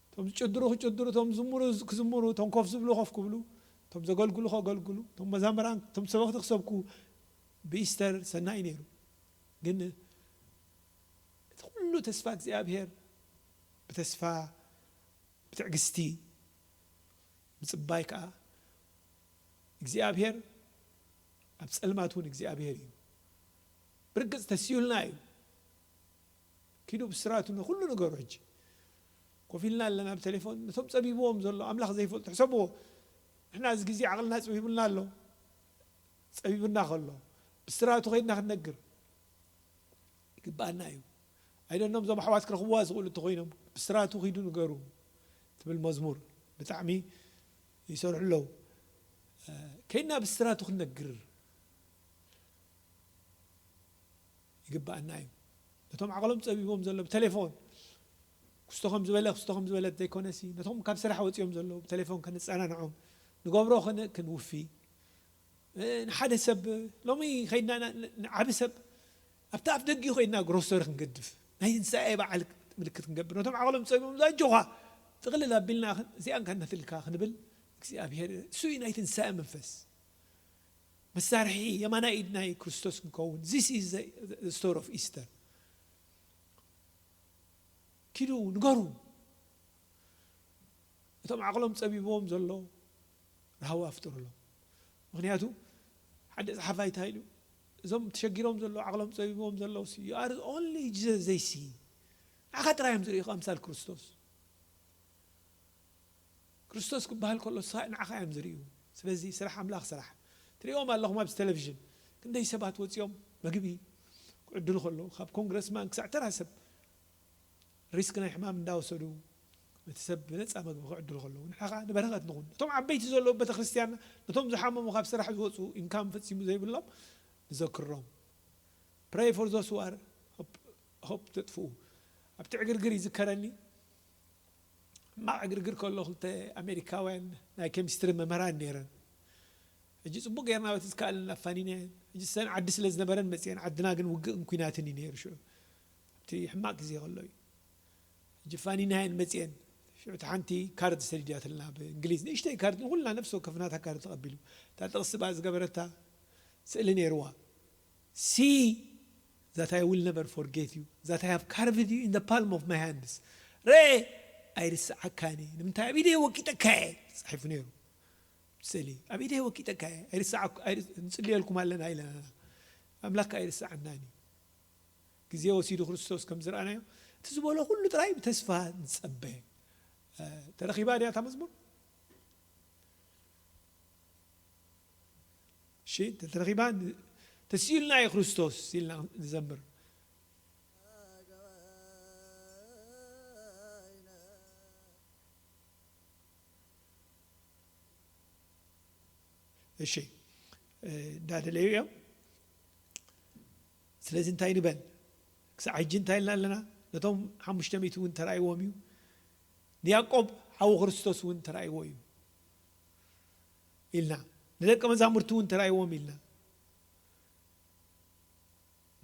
እቶም ዝጭድሩ ክጭድሩ፣ እቶም ዝዝምሩ ክዝምሩ፣ እቶም ኮፍ ዝብሉ ኮፍ ክብሉ፣ እቶም ዘገልግሉ ከገልግሉ፣ እቶም መዛምራን፣ እቶም ሰበኽቲ ክሰብኩ ብኢስተር ሰናይ ነይሩ። ግን እቲ ኩሉ ተስፋ እግዚኣብሔር ብተስፋ፣ ብትዕግስቲ ምጽባይ ከኣ እግዚኣብሔር፣ ኣብ ጸልማት እውን እግዚኣብሔር እዩ። ብርግጽ ተስዩልና እዩ። ኪዱ ብስራቱ ንኹሉ ነገሩ። ሕጂ ኮፍ ኢልና ኣለና ብቴሌፎን፣ ነቶም ጸቢብዎም ዘሎ ኣምላኽ ዘይፈልጡ ሕሰብዎ። ንሕና እዚ ግዜ ዓቕልና ጸቢቡና ኣሎ። ጸቢቡና ከሎ ብስራቱ ከይድና ክንነግር ይግብኣና እዩ። ኣይደኖም እዞም ኣሕዋት ክረኽብዋ ዝኽእሉ እንተኾይኖም፣ ብስራቱ ኪዱ ንገሩ ትብል መዝሙር ብጣዕሚ ይሰርሑ ኣለዉ። እ፣ ከይድና ብስራቱ ክንነግር ይግብኣና እዩ። ነቶም ዓቕሎም ጸቢቦም ዘሎ ብቴሌፎን ክስቶ ከም ዝበለ፣ ክስቶ ከም ዝበለት ዘይኮነሲ፣ ነቶም ካብ ስራሕ ወጺኦም ዘለዉ ብቴሌፎን ከነጸናንዖም፣ ንገብሮ ከነ-፣ ክንውፊ፣ እ፣ ንሓደ ሰብ ሎሚ ኸይድና ን-፣ ን-፣ ንዓቢ ሰብ ኣብቲ ኣፍ ደጊኡ ኸይድና ግሮሰሪ ክንገድፍ፣ ናይ ትንሳኤ በዓል ምልክት ክንገብር፣ ነቶም ዓቕሎም ጸቢቦም ኣጆኻ ጥቕልል ኣቢልና ኽን-፣ እዚኣን ከነትልካ ክንብል፣ እግዚኣብሔር እሱ እዩ ናይ ትንሳኤ መንፈስ። መሳርሒ የማናይ ኢድ ናይ ክርስቶስ ክንከውን። This is the story of Easter. ኪዱ ንገሩ። እቶም ዓቕሎም ጸቢብዎም ዘሎ ራህዋ ኣፍጥሩሎም። ምኽንያቱ ሓደ ጸሓፋይ እንታይ ኢሉ? እዞም ተሸጊሮም ዘለዉ ዓቕሎም ጸቢብዎም ዘለዉ you are only Jesus they see. ንዓኻ ጥራይ እዮም ዝርእዩኻ ኣምሳል ክርስቶስ። ክርስቶስ ክበሃል ከሎ ንዓኻ እዮም ዝርእዩ። ስለዚ ስራሕ ኣምላኽ ስራሕ። ትርእዮም ኣለኹም ኣብዚ ቴሌቪዥን ክንደይ ሰባት ወፂኦም መግቢ ክዕድሉ ከለዉ ካብ ኮንግረስማን ክሳዕ ተራ ሰብ ሪስክ ናይ ሕማም እንዳወሰዱ ነቲ ሰብ ብነፃ መግቢ ክዕድሉ ከለዉ ንሕና ከዓ ንበረኸት ንኹን። እቶም ዓበይቲ ዘለዉ ቤተክርስትያንና ነቶም ዝሓመሙ ካብ ስራሕ ዝወፁ ኢንካም ፈፂሙ ዘይብሎም ንዘክሮም። Pray for those who are hope ተጥፍኡ። ኣብቲ ዕግርግር ይዝከረኒ ሕማቕ ዕግርግር ከሎ ክልተ ኣሜሪካውያን ናይ ኬሚስትሪ መምህራን ነይረን። ሕጂ ፅቡቅ ጌርና በቲ ዝከኣለን ኣፋኒናየን። ሕጂ ሰን ዓዲ ስለ ዝነበረን መፅየን ዓድና ግን ውግእን ኩናትን እዩ ነይሩ ሽዑ ኣብቲ ሕማቕ ግዜ ከሎ እዩ። ሕጂ ፋኒናየን መፅየን ሽዑ እቲ ሓንቲ ካርድ ሰዲዳትልና ብእንግሊዝ ንእሽተይ ካርድ ንኩልና ነፍሲ ወከፍ ናታ ካርድ ተቐቢሉ እታ ጥቕሲ በኣ ዝገበረታ ስእሊ ነይርዋ። See that I will never forget you, that I have carved you in the palm of my hands. ረ ኣይርስዓካኒ ንምንታይ ኣብ ኢደይ ወቂጠካየ ፃሒፉ ነይሩ ስእሊ ኣብ ኢደይ ወቂጠካየ ኣይርስዓኩ ንፅልየልኩም ኣለና ኢለና ኣምላክ ኣይርስዓናኒ ግዜ ወሲዱ ክርስቶስ ከም ዝረኣናዮ እቲ ዝበሎ ኩሉ ጥራይ ብተስፋ ንፀበ ተረኺባ ድያ እታ መዝሙር እሺ ተረኺባ ተስኢልና እዩ ክርስቶስ ኢልና ንዘምር እሺ እንዳደለዩ እዮም ስለዚ እንታይ ንበል ክሳዕ ሕጂ እንታይ ኢልና ኣለና ነቶም ሓሙሽተ ሚእቲ እውን ተራእይዎም እዩ ንያዕቆብ ሓዊ ክርስቶስ እውን ተራእይዎ እዩ ኢልና ንደቂ መዛሙርቲ እውን ተራእይዎም ኢልና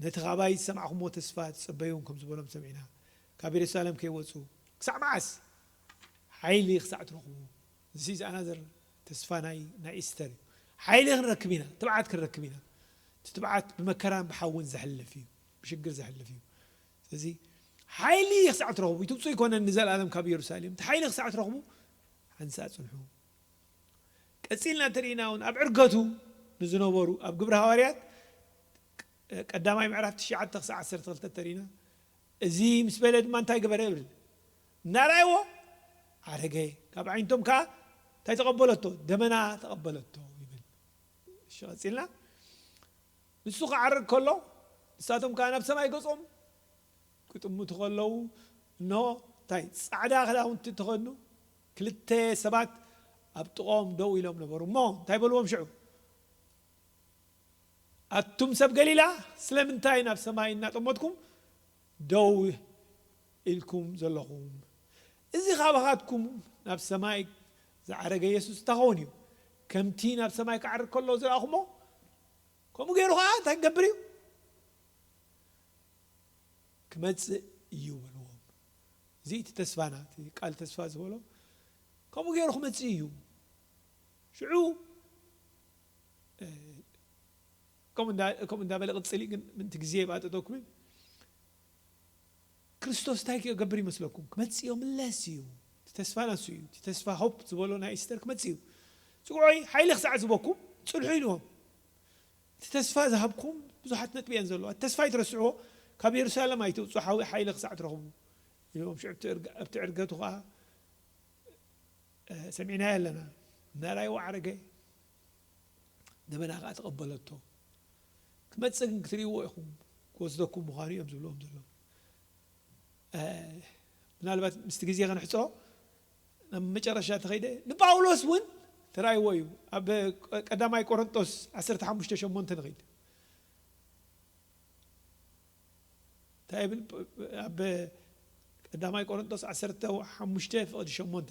ነቲ ካባይ ዝሰማዕኹምዎ ተስፋ ትጸበዩን ከም ዝበሎም ሰሚዕና ካብ የሩሳሌም ከይወፁ ክሳዕ መዓስ ሓይሊ ክሳዕ ትረኽቡ እዚ ኣናዘር ተስፋ ናይ ናይ ኢስተር እዩ ሓይሊ ክንረክብ ኢና ትብዓት ክንረክብ ኢና እቲ ትብዓት ብመከራን ብሓውን ዘሕልፍ እዩ ብሽግር ዘሕልፍ እዩ ስለዚ ሓይሊ ክሳዕ ትረኽቡ ይትብፁ ይኮነን ንዘለኣለም ካብ የሩሳሌም እቲ ሓይሊ ክሳዕ ትረኽቡ ሓንሳእ ፅንሑ ቀፂልና ተሪእና እውን ኣብ ዕርገቱ ንዝነበሩ ኣብ ግብሪ ሃዋርያት ቀዳማይ ምዕራፍ ትሽዓተ ክሳዕ ዓሰርተ ክልተ ተሪእና እዚ ምስ በለ ድማ እንታይ ገበረ ይብል እናረኣይዎ ዓረገ ካብ ዓይነቶም ከዓ እንታይ ተቐበለቶ ደመና ተቐበለቶ ይብል እሺ ቀፂልና ንሱ ክዓርግ ከሎ ንሳቶም ከዓ ናብ ሰማይ ገጾም ክጥምቱ ከለዉ እንሆ እንታይ ፃዕዳ ክዳውንቲ ተኸድኑ ክልተ ሰባት ኣብ ጥቖም ደው ኢሎም ነበሩ እሞ እንታይ በልዎም ሽዑ ኣቱም ሰብ ገሊላ ስለምንታይ ናብ ሰማይ እናጠመትኩም ደው ኢልኩም ዘለኹም እዚ ካባኻትኩም ናብ ሰማይ ዝዓረገ የሱስ እንታይ ኸውን እዩ ከምቲ ናብ ሰማይ ክዓርግ ከሎ ዝረኣኹሞ ከምኡ ገይሩ ከዓ እንታይ ክገብር እዩ ክመፅእ እዩ በልዎም እዚ እቲ ተስፋና እቲ ቃል ተስፋ ዝበሎ ከምኡ ገይሩ ክመፅእ እዩ ሽዑ ከምኡ እንዳበለ ቅፅሊ ግን ምንቲ ግዜ ባጠጠኩምን ክርስቶስ እንታይ ክገብር ይመስለኩም ክመፅእ እዩ ምለስ እዩ እቲ ተስፋ ናሱ እዩ እቲ ተስፋ ሆፕ ዝበሎ ናይ ኢስተር ክመፅእ እዩ ፅውዖይ ሓይሊ ክሳዕ ዝበኩም ፅንሑ ኢልዎም እቲ ተስፋ ዝሃብኩም ብዙሓት ነጥቢ እየን ዘለዋ ተስፋ ይትረስዕዎ ካብ የሩሳሌም ኣይትውፁ ሓዊ ሓይሊ ክሳዕ ትረኽቡ ኢልዎም ሽዑ ኣብቲ ዕርገቱ ከዓ ሰሚዕናዮ ኣለና እናራይዎ ዓረገ ደመና ከዓ ተቐበለቶ ክመፅእ ግን ክትርእይዎ ኢኹም ክወስደኩም ምዃኑ እዮም ዝብልዎም ዘለዉ ምናልባት ምስቲ ግዜ ክንሕፅሮ ናብ መጨረሻ ተኸይደ ንጳውሎስ እውን ተራይዎ እዩ ኣብ ቀዳማይ ቆሮንጦስ ዓሰርተ ሓሙሽተ ሸሞንተ ንኸይድ እንታይ ይብል ኣብ ቀዳማይ ቆሮንጦስ ዓሰርተ ሓሙሽተ ፍቕዲ ሸሞንተ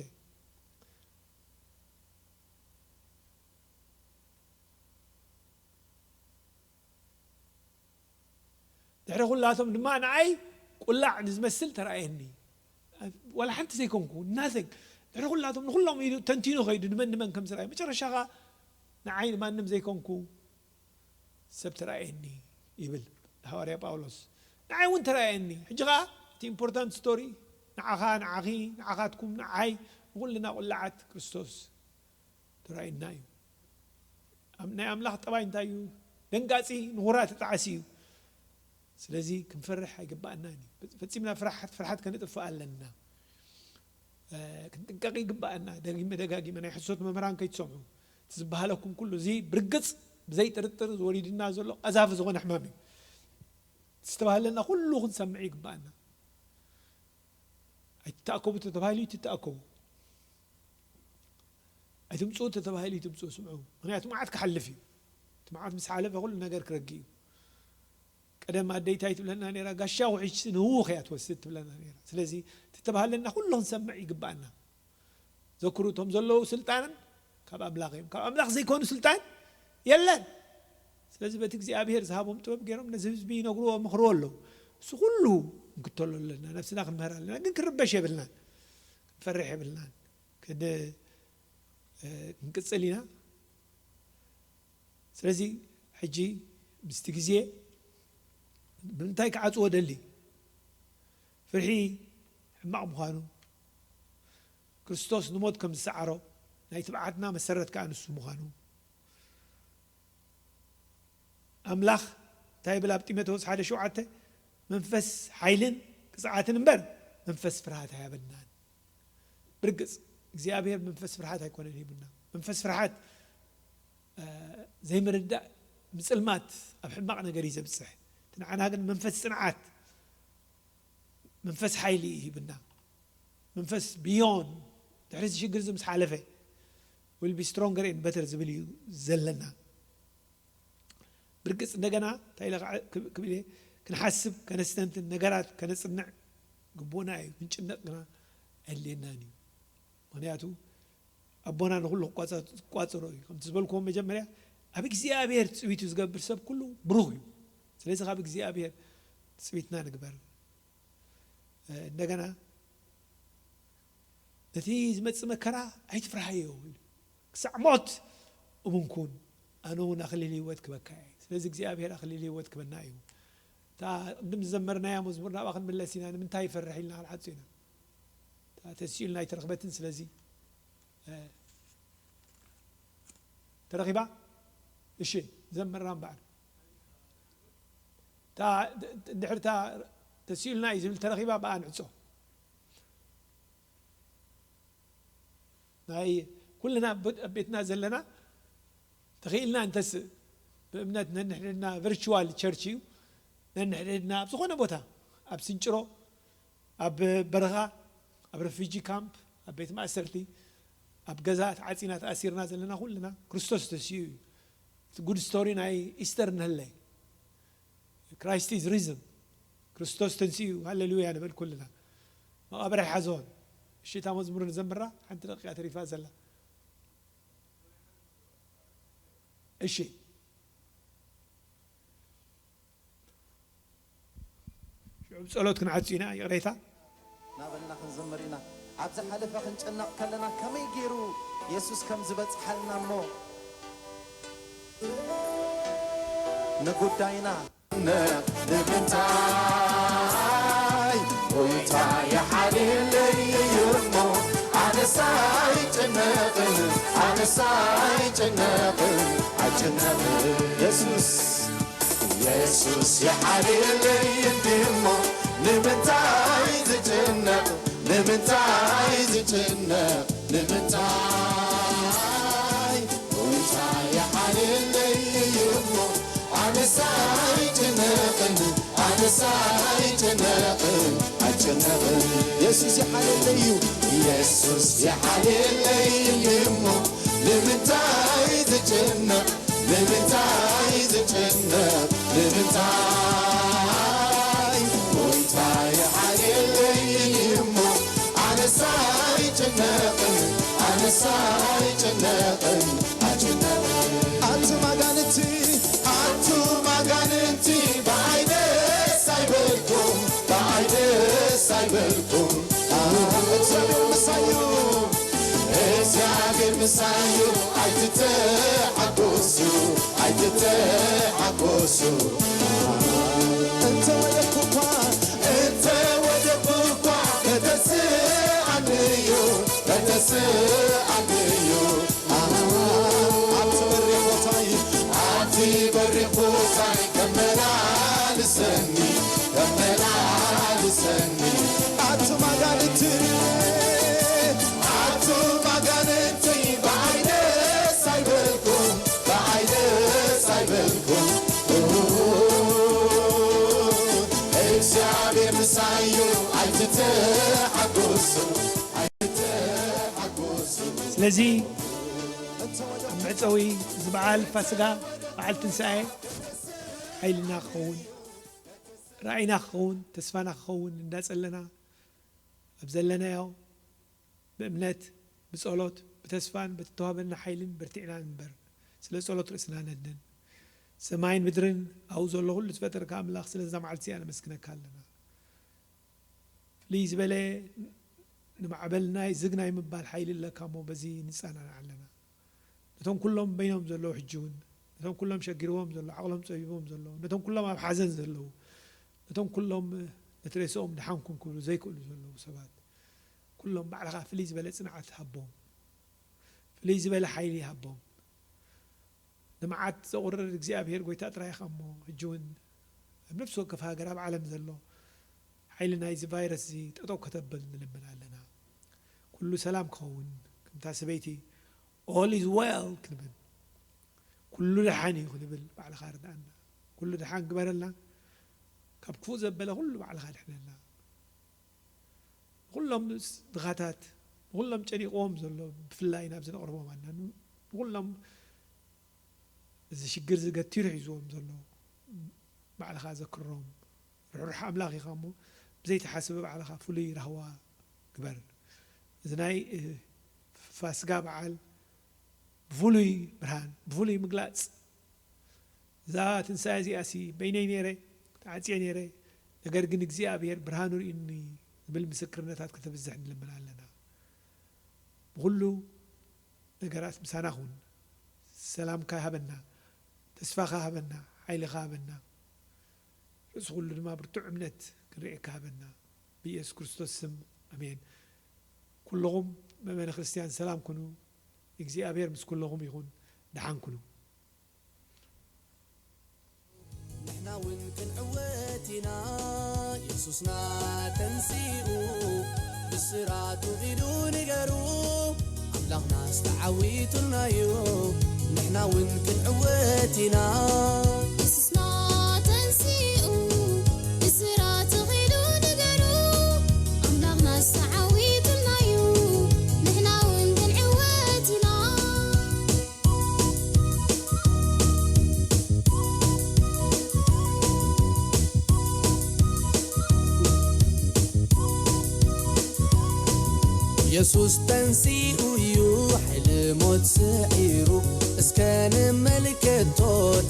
ድሕሪ ኩላቶም ድማ ንዓይ ቁላዕ ንዝመስል ተራእየኒ ዋላ ሓንቲ ዘይኮንኩ ናዘግ ድሕሪ ኩላቶም ንኩሎም ኢሉ ተንቲኑ ከይዱ ንመን ንመን ከም ዝረኣዩ መጨረሻኻ ንዓይ ንማንም ዘይኮንኩ ሰብ ተራእየኒ ይብል ሃዋርያ ጳውሎስ። ንዓይ እውን ተራእየኒ። ሕጂ ኸዓ እቲ ኢምፖርታንት ስቶሪ ንዓኻ፣ ንዓኺ፣ ንዓኻትኩም፣ ንዓይ፣ ንኹልና ቁላዓት ክርስቶስ ተራእየና እዩ። ኣም-፣ ናይ ኣምላኽ ጠባይ እንታይ እዩ? ደንጋጺ፣ ንኹራ ተጣዓሲ እዩ። ስለዚ ክንፈርሕ ኣይግባኣናን እዩ። ፈጺምና ፍርሓት፣ ፍርሓት ከነጥፍእ ኣለና። እ፣ ክንጥንቀቕ ይግባኣና። ደጊመ ደጋጊመ ናይ ሕሶት መምህራን ከይትሰምዑ። እቲ ዝበሃለኩም ኩሉ እዚ ብርግጽ ብዘይ ጥርጥር ዝወሪድና ዘሎ ቀዛፊ ዝኾነ ሕማም እዩ። ዝተባህለና ኩሉ ክንሰምዕ ይግባኣና። ኣይትተኣከቡ ተተባሂሉ ኣይትተኣከቡ። ኣይትምፅኡ ተተባሂሉ ኣይትምፅኡ ስምዑ። ምኽንያቱ መዓት ክሓልፍ እዩ። እቲ መዓት ምስ ሓለፈ ኩሉ ነገር ክረግእ እዩ። ቀደም ኣደይ እንታይ ትብለና ነይራ? ጋሻ ውሒጅ ንህውኽ እያ ትወስድ ትብለና ነይራ። ስለዚ እቲ ተባህለና ኩሉ ክንሰምዕ ይግባኣና። ዘክሩ፣ እቶም ዘለዉ ስልጣን ካብ ኣምላኽ እዮም። ካብ ኣምላኽ ዘይኮኑ ስልጣን የለን። ስለዚ በቲ እግዚኣብሔር ዝሃቦም ጥበብ ገይሮም ነዚ ህዝቢ ይነግርዎ፣ ምኽርዎ ኣለዉ። እሱ ኩሉ ክንክተሎ ኣለና፣ ነብስና ክንምህር ኣለና። ግን ክንርበሽ የብልናን፣ ክንፈርሕ የብልናን። ክን-፣ እ፣ ክንቅጽል ኢና። ስለዚ ሕጂ ምስቲ ግዜ ብምንታይ ክዓጽዎ ደሊ? ፍርሒ ሕማቕ ምዃኑ፣ ክርስቶስ ንሞት ከም ዝሰዓሮ፣ ናይ ትብዓትና መሰረት ከኣ ንሱ ምዃኑ፣ ኣምላኽ እንታይ ይብል ኣብ ጢሞቴዎስ ሓደ ሸውዓተ? "መንፈስ ሓይልን ቅጽዓትን እምበር መንፈስ ፍርሃት ኣይሃበናን።" ብርግጽ እግዚኣብሔር መንፈስ ፍርሃት ኣይኮነን ሂቡና። መንፈስ ፍርሃት፣ እ፣ ዘይምርዳእ፣ ምጽልማት፣ ኣብ ሕማቕ ነገር እዩ ዘብጽሕ። እቲ ንዓና ግን መንፈስ ጽንዓት፣ መንፈስ ሓይሊ እዩ ሂብና። መንፈስ ብዮን ድሕሪ እዚ ሽግር እዚ ምስ ሓለፈ፣ will be stronger and better ዝብል እዩ ዘለና። ብርግጽ እንደገና እንታይ ኢለ ክዓ-፣ ክብ-፣ ክብል እየ፣ ክንሓስብ፣ ከነስተንትን፣ ነገራት ከነጽንዕ ግቡእና እዩ። ክንጭነቕ ግና ኣየድልየናን እዩ። ምኽንያቱ ኣቦና ንኹሉ ክቋጸ-፣ ክቋጸሮ እዩ። ከምቲ ዝበልክዎ መጀመርያ፣ ኣብ እግዚኣብሔር ትጽቢቱ ዝገብር ሰብ ኩሉ ብሩኽ እዩ። ስለዚ ካብ እግዚኣብሔር ትጽቢትና ንግበር። እ፣ እንደገና ነቲ ዝመጽእ መከራ ኣይትፍርሃዮ ኢሉ። ክሳዕ ሞት እሙን ኩን፣ ኣነ እውን ኣኽሊል ህይወት ክበካ እየ። ስለዚ እግዚኣብሔር ኣኽሊል ህይወት ክበና እዩ። እታ ቅድም ዝዘመርናያ መዝሙር ናብኣ ክንምለስ ኢና። ንምንታይ ይፈርሕ ኢልና ክንሓቶ ኢና። እታ ተሲኡልና ኣይተረኽበትን። ስለዚ፣ እ፣ ተረኺባ? እሺ፣ ዘምራ እምበኣር። እታ ድ-፣ ድ-፣ እንድሕር እታ ተሲኡልና እዩ ዝብል ተረኺባ፣ ብኣ ንዕጾ። ናይ ኩልና ብ-፣ ኣብ ቤትና ዘለና ተኽኢልና እንተስእ፣ ብእምነት ነንሕድሕድና፣ ቨርቹዋል ቸርች እዩ፣ ነንሕድሕድና ኣብ ዝኾነ ቦታ፣ ኣብ ስንጭሮ፣ ኣብ በረኻ፣ ኣብ ረፊጂ ካምፕ፣ ኣብ ቤት ማእሰርቲ፣ ኣብ ገዛ ተዓጺና ተኣሲርና ዘለና ኩልና ክርስቶስ ተሲኡ እዩ። እቲ ጉድ ስቶሪ ናይ ኢስተር ንህለይ። Christ is risen። ክርስቶስ ተንሲኡ፣ ሃሌሉያ ንበል ኩልና። መቓብር ኣይሓዞን። እሺ፣ እታ መዝሙር ንዘምራ፣ ሓንቲ ደቂቃ ተሪፋ ዘላ። እሺ። ሽዑ ብጸሎት ክንዓጹ ኢና፣ ይቕሬታ። እናበልና ክንዝምር ኢና። ኣብ ዝሓለፈ ክንጨነቕ ከለና ከመይ ገይሩ የሱስ ከም ዝበጽሓልና እሞ ንጉዳይና ንምንታይ ጎይታ ይሓልየለይ እሞ ኣነስ ኣይጭነቕን፣ ኣነስ ኣይጭነቕን፣ ኣይጭነቕን የሱስ የሱስ ይሓልየለይ እንዲሞ ንምንታይ ዝጭነቕ ንምንታይ ዝጭነቕ ንምንታይ ጎይታ ይሓልየለይ እሞ ኣነስ ኣይጭነቕን ኣነስ ኣይጭነቕን ኣይጭነቕን የሱስ ይሓልየለይ እዩ የሱስ ይሓልየለይ እሞ ንምንታይ ዝጭነቕ ንምንታይ ዝጭነቕ ንምንታይ ጎይታ ይሓልየለይ እሞ ኣነስ ኣይጭነቕን ኣነስ ኣይጭነቕን ኣይጭነቕን ኣንቱም ኣጋንንቲ ኣንቱም ኣጋንንቲ ብኣይ ደስ ኣይበልኩም ብኣይ ደስ ኣይበልኩም እግዚኣብሔር ምሳዩ እግዚኣብሔር ምሳዩ ኣይትተዓቡ ኣይትተሓጎሱ። እንተ ወደቅኩ እኳ፣ እንተ ወደቅኩ እኳ፣ ከተስኣንዩ፣ ከተስኣንዩ። ኣብቲ በሪኽ ቦታይ፣ ኣብቲ በሪኽ ቦታይ ከመላልሰኒ፣ ከመላልሰኒ። ኣቱም ኣጋንንቲ፣ ኣቱም ኣጋንንቲ፣ ብዓይ ደስ ኣይበልኩም፣ ብዓይ ደስ ኣይበልኩም። እግዚኣብሔር ምሳዩ፣ ኣይትተሓጎሱ፣ ኣይትተሓጎሱ። ስለዚ ኣብ መዕጸዊ እዚ በዓል ፋስጋ፣ በዓል ትንሳኤ፣ ሓይልና ክኸውን፣ ራእይና ክኸውን፣ ተስፋና ክኸውን እንዳጸለና፣ ኣብ ዘለናዮ ብእምነት፣ ብጸሎት፣ ብተስፋን በተዋህበና ሓይልን በርቲዕና ንንበር። ስለ ጸሎት ርእስና ነድንን። ሰማይን ምድርን ኣብኡ ዘሎ ኩሉ ዝፈጠርካ ኣምላኽ፣ ስለዛ መዓልቲ እዚኣ ነመስግነካ ኣለና። ፍልይ ዝበለ ንማዕበል ናይ ዝግ ናይ ምባል ሓይሊ ኣለካ እሞ በዚ ንጸናናዕ ኣለና። ነቶም ኩሎም በይኖም ዘለዉ ሕጂ እውን፣ ነቶም ኩሎም ሸጊርዎም ዘለዉ፣ ዓቕሎም ጸቢቦም ዘለዉ፣ ነቶም ኩሎም ኣብ ሓዘን ዘለዉ፣ ነቶም ኩሎም ነቲ ሬስኦም ደሓንኩም ክብሉ ዘይክእሉ ዘለዉ ሰባት፣ ኩሎም ባዕልኻ ፍልይ ዝበለ ጽንዓት ሃቦም፣ ፍልይ ዝበለ ሓይሊ ሃቦም። ንመዓት ዘቑርር እግዚኣብሔር ጐይታ ጥራይ ኢኻ እሞ፣ ሕጂ እውን ኣብ ነፍሲ ወከፍ ሃገር ኣብ ዓለም ዘሎ ሓይሊ ናይዚ ቫይረስ እዚ ጠጠው ከተብል ንልምን ኣለና። ኩሉ ሰላም ክኸውን፣ ከምታ ሰበይቲ፣ "All is well" ክንብል፣ "ኩሉ ደሓን እዩ" ክንብል ባዕልኻ ርድኣና። ኩሉ ደሓን ግበረልና፣ ካብ ክፉእ ዘበለ ኩሉ ባዕልኻ ድሕነና። ንኹሎም ድኻታት፣ ንኹሎም ጨኒቕዎም ዘሎ፣ ብፍላይ ናብዚ ነቕርቦም ኣለና። ንኹሎም እዚ ሽግር እዚ ገቲሩ ሒዝዎም ዘሎ፣ ባዕልኻ ዘክሮም። ርሕሩሕ ኣምላኽ ኢኻ እሞ፣ ብዘይተሓስበ ባዕልኻ ፍሉይ ራህዋ ግበር። እዚ ናይ፣ እ፣ ፋስጋ በዓል ብፍሉይ ብርሃን፣ ብፍሉይ ምግላጽ፣ እዛ ትንሳኤ እዚኣሲ በይነይ ነይረ፣ ተዓጽየ ነይረ፣ ነገር ግን እግዚኣብሔር ብርሃኑ ርእዩኒ ዝብል ምስክርነታት ከተብዝሕ ንልምን ኣለና። ብኹሉ ነገራት ምሳና ኩን። ሰላምካ ሃበና፣ ተስፋኻ ሃበና፣ ሓይልኻ ሃበና። ርእሲ ኩሉ ድማ ብርቱዕ እምነት ክንርእየካ ሃበና። ብኢየሱስ ክርስቶስ ስም፣ ኣሜን። ኩልኹም ምእመነ ክርስትያን ሰላም ኩኑ። እግዚኣብሔር ምስ ኩልኹም ይኹን። ደሓን ኩኑ። ንሕና እውን ክንዕወት ኢና። የሱስና ተንሲኡ፣ ብስራቱ ኺዱ ንገሩ፣ ኣምላኽናስ ተዓዊቱልና እዩ። ንሕና እውን ክንዕወት ኢና። የሱስና ተንሲኡ፣ ብስራቱ ኺዱ ንገሩ፣ ኣምላኽናስ ተዓዊቱልና እዩ። ንሕና እውን ክንዕወት ኢና። የሱስ ተንሲኡ እዩ፣ ሓይሊ ሞት ስዒሩ። እስከ ንመልከቶ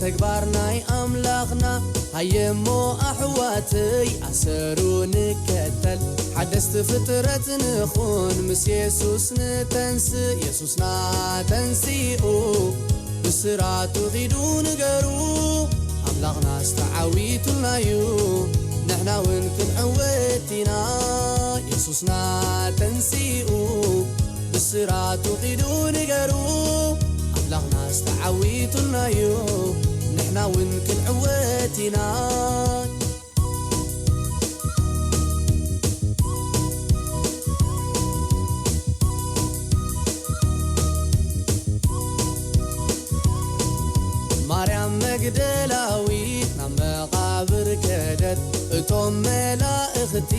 ተግባር ናይ ኣምላኽና። ሃየሞ ኣሕዋተይ፣ ኣሰሩ ንከተል፣ ሓደስቲ ፍጥረት ንኹን፣ ምስ የሱስ ንተንስእ። የሱስና ተንሲኡ፣ ብስራቱ ኺዱ ንገሩ፣ ኣምላኽናስ ተዓዊቱልና እዩ። ንሕና እውን ክንዕወት ኢና። የሱስና ተንሲኡ፣ ብስራቱ ኺዱ ንገሩ፣ ኣምላኽናስ ተዓዊቱልና እዩ። ንሕና እውን ክንዕወት ኢና። ማርያም መግደላዊት ናብ መቓብር ከደት፣ እቶም መላእኽቲ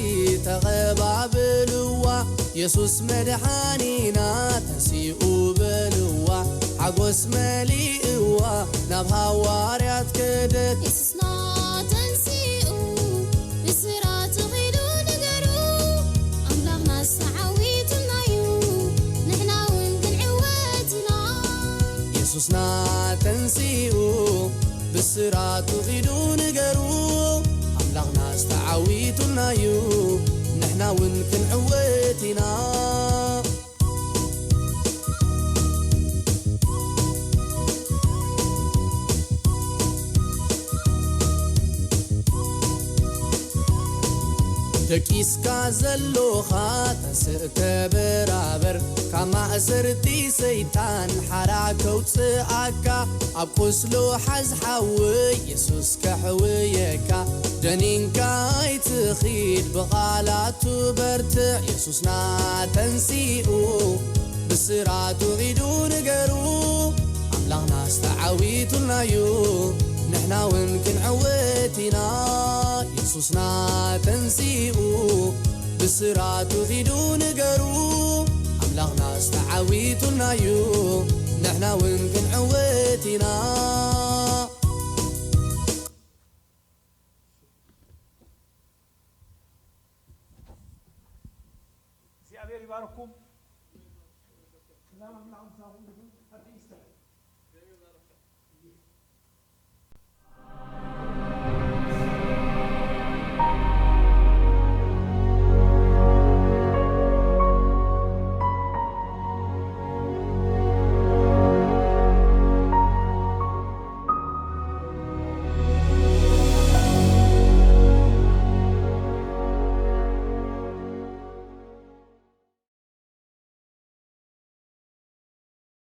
ተቐባበልዋ። የሱስ መድሓኒና ተንሲኡ በልዋ፣ ሓጎስ መሊእዋ ናብ ሃዋርያት ከደት። የሱስና ተንሲኡ፣ ብስራቱ ኺዱ ንገሩ፣ ኣምላኽናስ ተዓዊቱልና እዩ፣ ንሕና እውን ክንዕወት ኢና። የሱስና ተንሲኡ፣ ብስራቱ ኺዱ ንገሩ፣ ኣምላኽናስ ተዓዊቱልና እዩ፣ ንሕና እውን ክንዕወት ኢና። ደቂስካ ዘሎኻ ተንስእ ተበራበር፣ ካብ ማእሰርቲ ሰይጣን ሓራ ከውፅኣካ፣ ኣብ ቁስሉ ሓዝ ሓዊ የሱስ ከሕውየካ። ደኒንካ ኣይትኺድ ብቓላቱ በርትዕ፣ የሱስና ተንሲኡ ብስራቱ ኺዱ ንገሩ፣ ኣምላኽናስ ተዓዊቱልናዩ፣ ንሕና እውን ክንዕወት ኢና። የሱስና ተንሲኡ ብስራቱ ኺዱ ንገሩ፣ ኣምላኽናስ ተዓዊቱልናዩ፣ ንሕና እውን ክንዕወት ኢና። እግዚኣብሔር ይባርኩም። ሰላም ኣምላኽ ምሳኹም ይኹን። Happy Easter።